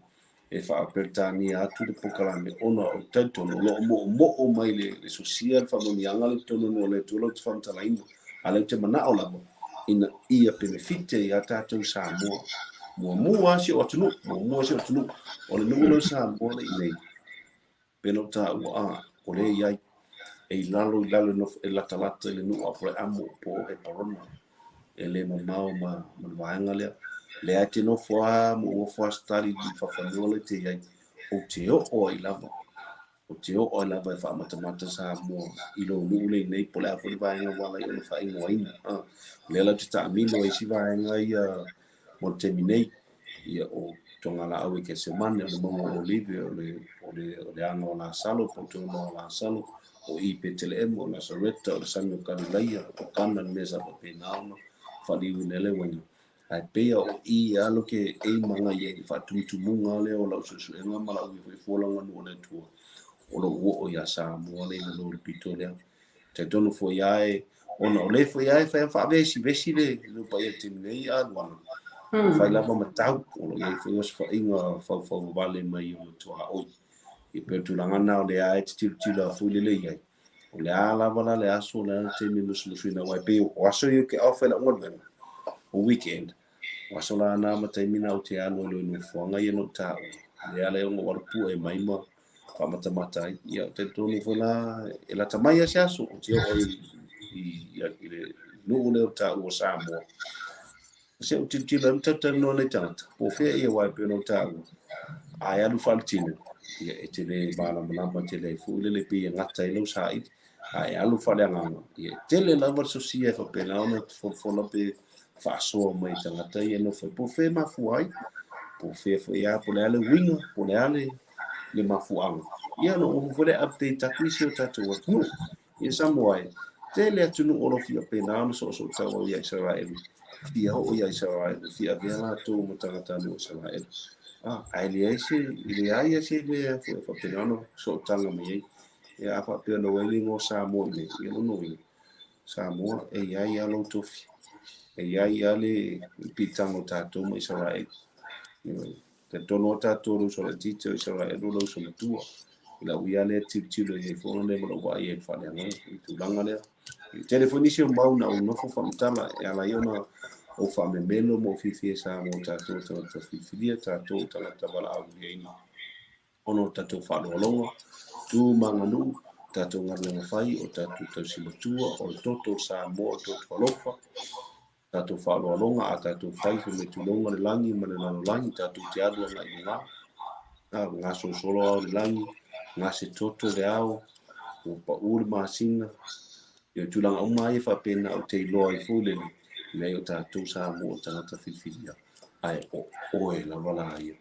e faa-Peretania atu le polokalame ona o le talitonu o lo o moomoo mai le sosia le faamanuiaga le totonu o le Atua lau te faamatalaina. A o lea ou te manao lava ina ia penefite iā tatou Samoa. Muamua lava si ou atunuu, muamua si ou atunuu. O le nuu lea o Samoa le i nei, pei ona ou taua, a, o lea e i ai, e i lalo i lalo e latalata i le nuu o Aperehamo po o Heparona. E le mamao ma le vaega lea. Lea e te nofo lava ma ou nofo lava Sitali i le faafanua lea e te i ai, ou te oo ai lava. Ou te oo ai lava e faamatamata Samoa i lou nuu lea i nei, po o le a foi le vaega ua ala ai ona faaigoaina. O lea la ou te taamilo ai isi vaega ia mo le taimi nei, ia o Togalaau i Kesemane, o le mauga o Olive, o le, o le, o le aga o Lasalo, po o le tolomaga o Lasalo, o i Peteleema, o Nasareta, o le sami o Kalilaia, o Kana, le mea sa faapena ona faaliuina ai le uaina. Ae pei o i lava lo ke aimaga i ai i le faatumutumuga lea o lau suesuega ma lau foi fualaga nuu o le Atua o lou oo iā Samoa lea i lalo o le pito lea. Talitonu foi lava e, ona o lea foi lava e fai lava faavesivesi le nuu paia i le taimi nei a Luana. Fai lava ma tau, o lo o i ai foi osofaiga faufauvalevale mai ona tuaoi. E pei o le tulaga lena o lea lava e te tilotilo foi lele i ai. O le a lava la le aso, o le a le taimi e musumusuina aua e pei o aso ia ou te off ai lau galuega, o weekend, o aso la na ma taimi na ou te alu ai loa i nofoaga ia na ou taua, lea la e ono ou alu pue mai ma faamatamata ai. Ia, ou te talitonu foi la, e lata mai lava se aso, ou te oo ai i le nuu lea o taua o Samoa. Se i ou tilotilo ai ma talatalanoa nai tagata, po o fea ia aua e pei ona ou taua, a e alu faaletino, ia e te le malamalama tele ai foi lele pei e gata ai lau saili. A e alu faaleagaga, ia e tele lava le sosia e faapena ona folafola pe faasoa mai i tagata ia e nofo ai. Po o fea e mafua ai, po o fea foi lava, po o le a le uiga, po o le a le mafuaaga. Ia ona ou foi lea update atu i si o tatou atunuu. Ia Samoa e, tele atunuu o lo o faapena ona soosootauau iā Isaraelu, fia oo iā Isaraelu, fia avea latou ma tagatanuu o Isaraelu. Ae leai se, leai lava se mea foi e faapena ona sootaga mai ai. Ia a faapea na ua i ai le igoa o Samoa i inei, ia lona uiga, Samoa e i ai lava lou tofi, e i ai lava le piitaga o tatou ma Isaraelu. Ioe. Talitonu lava tatou o le uso laitiiti o Isaraelu o le uso matua. I lau ia lea tilotilo i ai foi ona lea ma lou vaai ai i le faaleagaga i le tulaga lea. E tele foi nisi o mau na ou nofo faamatala e ala ai ona ou faamemelo ma ou fiafia i Samoa o tatou o tagata filifilia, tatou o tagata valaauliaina ona o tatou faaaloaloga, tu ma aganuu, tatou galuega fai, o tatou tausi matua, o le toto o Samoa, o le toto alofa, tatou faaaloaloga a tatou fai fai mai tulouna le lagi ma le lalolagi, tatou te alu agai i luga, a gasolosolo ao le lagi, gase toto le ao, ua pau le masina, ia tulaga uma ia faapena ou te iloa ai foi lele, leai o tatou Samoa o tagata filifilia, ae o oe lava la ia.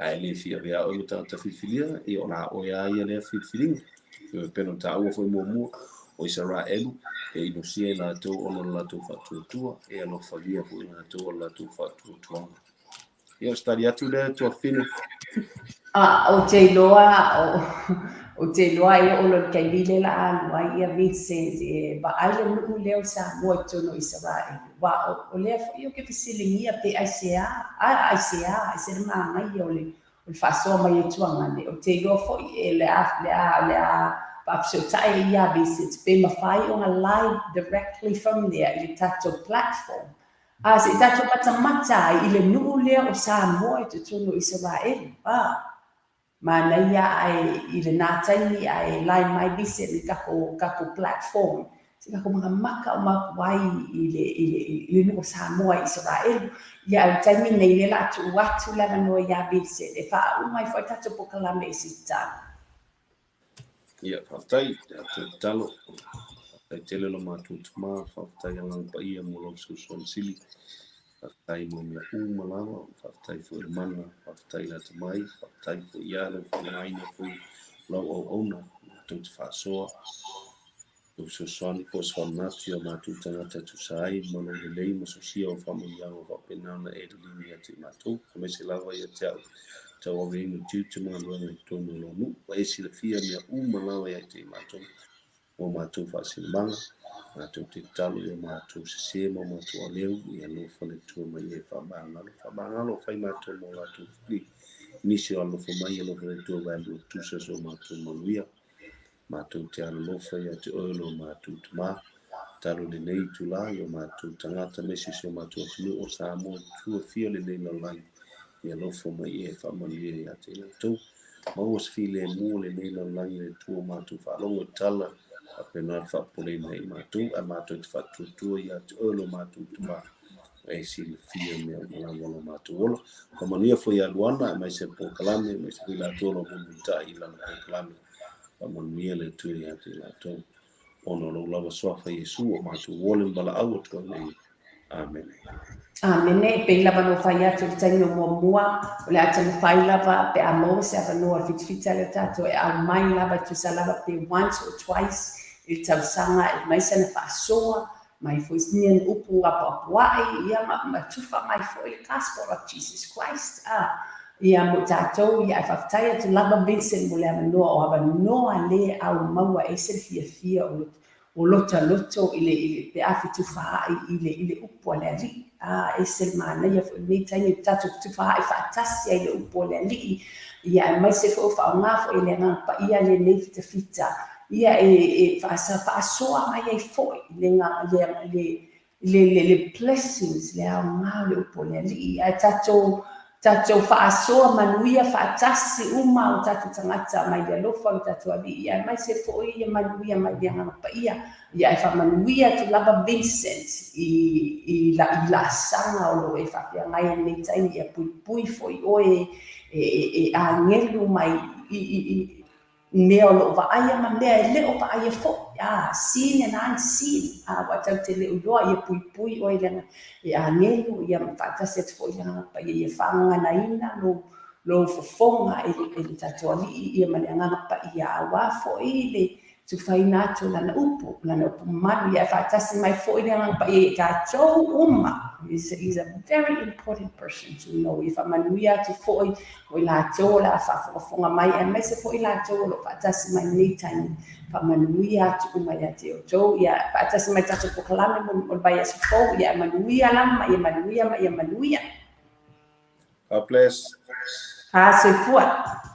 A e le fia avea oe ma tagata filifilia, ia o la oe lava ia lea filifiliga. E pei ona taua foi muamua, o Isaraelu e inosia i latou ona o le latou faatuatua, e alofagia foi i latou o le latou faatuatuaga. Ia, o se tali atu lea tuafafine. A, ou te iloa, ou te iloa e oo loa i le taimi lea la alu ai ia Vincent e vaai le nuu lea o Samoa i totonu o Isaraelu. Aua o lea foi ou te fesiligia pe aisea, a aisea, e ese le manaia o le o le faasoa mai e Tuagane. Ou te iloa foi e le a, le a, le a faafesootai ia Vincent pe mafai ona live directly from there i le tatou platform. A se i tatou matamata ai i le nuu lea o Samoa i totonu o Isaraelu. A, manaia ae i lena taimi ae live mai Vincent i le tatou, tatou platform. Se i tatou matamata uma atu ai i le, i le, i le nuu o Samoa i Isaraelu. Ia, a o le taimi nei, lea o le a tuu atu le avanoa ia Vincent e faauma ai foi le tatou polokalame i se tatalo. Ia, faafetai, tatou tatalo. Faafetai tele lo matou tama, faafetai Agaga Paia mo lau fesoasoani sili. Faafetai mo mea uma lava, faafetai foi i le mana, faafetai le atamai, faafetai foi ia lau faaaogaina foi lau auauna, matou te faasoa, lou fesoasoani po o se faamanatu i o matou tagata e tusa ai ma lou lelei ma sosia o faamanuiaga o faapena ona e liligi ia te i matou, aemaise lava ia te au tauaveina tiute ma galuega i totonu o lou nuu. Ua e silafia mea uma lava ia te i matou mo matou faasinomaga, matou te tatalo i o matou sese ma o matou aleu, ia alofa le Atua mai e faamagalo, faamagalo fai matou ma o latou fili. Nisi o alofa mai, alofa le Atua vaelua tusa so matou manuia. Matou te alolofa ia te oe lo matou Tama, tatalo i lenei itula i o matou tagata aemaise si o matou atunuu o Samoa i tua fia lenei lalolagi, ia alofa mai e faamanuia ia te latou. Maua se filemu o lenei lalolagi le Atua o matou faalogo i tala faapena le faapopoleina i matou, ae matou te faatuatua ia te oe lo matou Tama, e silafia mea uma lava lo matou ola. Faamanuia foi ia Luana aemaise le polokalame, aemaise foi latou o lo o mulimulitai i lana polokalame. Faamanuia le Atua ia te latou, ona o lou lava suafa Iesu o matou ole ma valaau atu ai nei. Amene. Amene. E pei lava ona ou fai atu i le taimi o muamua, o le a taumafai lava pe a maua se avanoa o le fitafita lea o tatou e aumai lava e tusa lava pe once or twice i le tausaga e aumai sana faasoa, mai foi ni upu apoapoai, ia ma, ma tufa mai foi le Gospel of Jesus Christ. A, ia mo tatou, ia ae faafetai atu lava Vincent mo le avanoa, o avanoa le au maua ese le fiafia o o lota loto i le, i le, pe a fetufaai i le, i le upu a le Alii. A, ese le manaia foi lenei taimi o tatou fetufaai faatasi ai i le upu a le Alii, ia aemaise foi o faaaoga foi e le Agaga Paia lenei fitafita ia e, e faasoa mai ai foi le, le, le, le, le, le blessings, le aoga o le upu o le Alii. Ae tatou, tatou faasoa manuia faatasi uma o tatou tagata mai le alofa o le tatou Alii, aemaise foi ia manuia mai le Agaga Paia. Ia ae faamanuia atu lava Vincent i, i, la, i laasaga o lo o e faafeagai ai lenei taimi, ia puipui foi oe e, e, e agelu mai i, i, i mea o lo o vaaia ma mea e le o vaaia foi, a, seen and unseen, a, aua tatou te le o iloa, ia puipui oe i le, e agelu, ia ma faatasi atu foi i le Agaga Paia, ia faagaganaina lou, lou fofoga e le, e le tatou Alii, ia ma le Agaga Paia, aua foi le tufaina atu o Lana upu, Lana upu mamalu, ia faatasi mai foi le Agaga Paia ia tatou uma. He's, he's a very important person to know. Ia faamanuia atu foi o i latou o le a faafogafoga mai, aemaise foi i latou o lo o faatasi mai lenei taimi. Faamanuia atu uma ia te outou. Ia faatasi mai tatou polokalame mo le vaiaso fou. Ia manuia lava, ia manuia ma ia manuia. God bless. A soifua.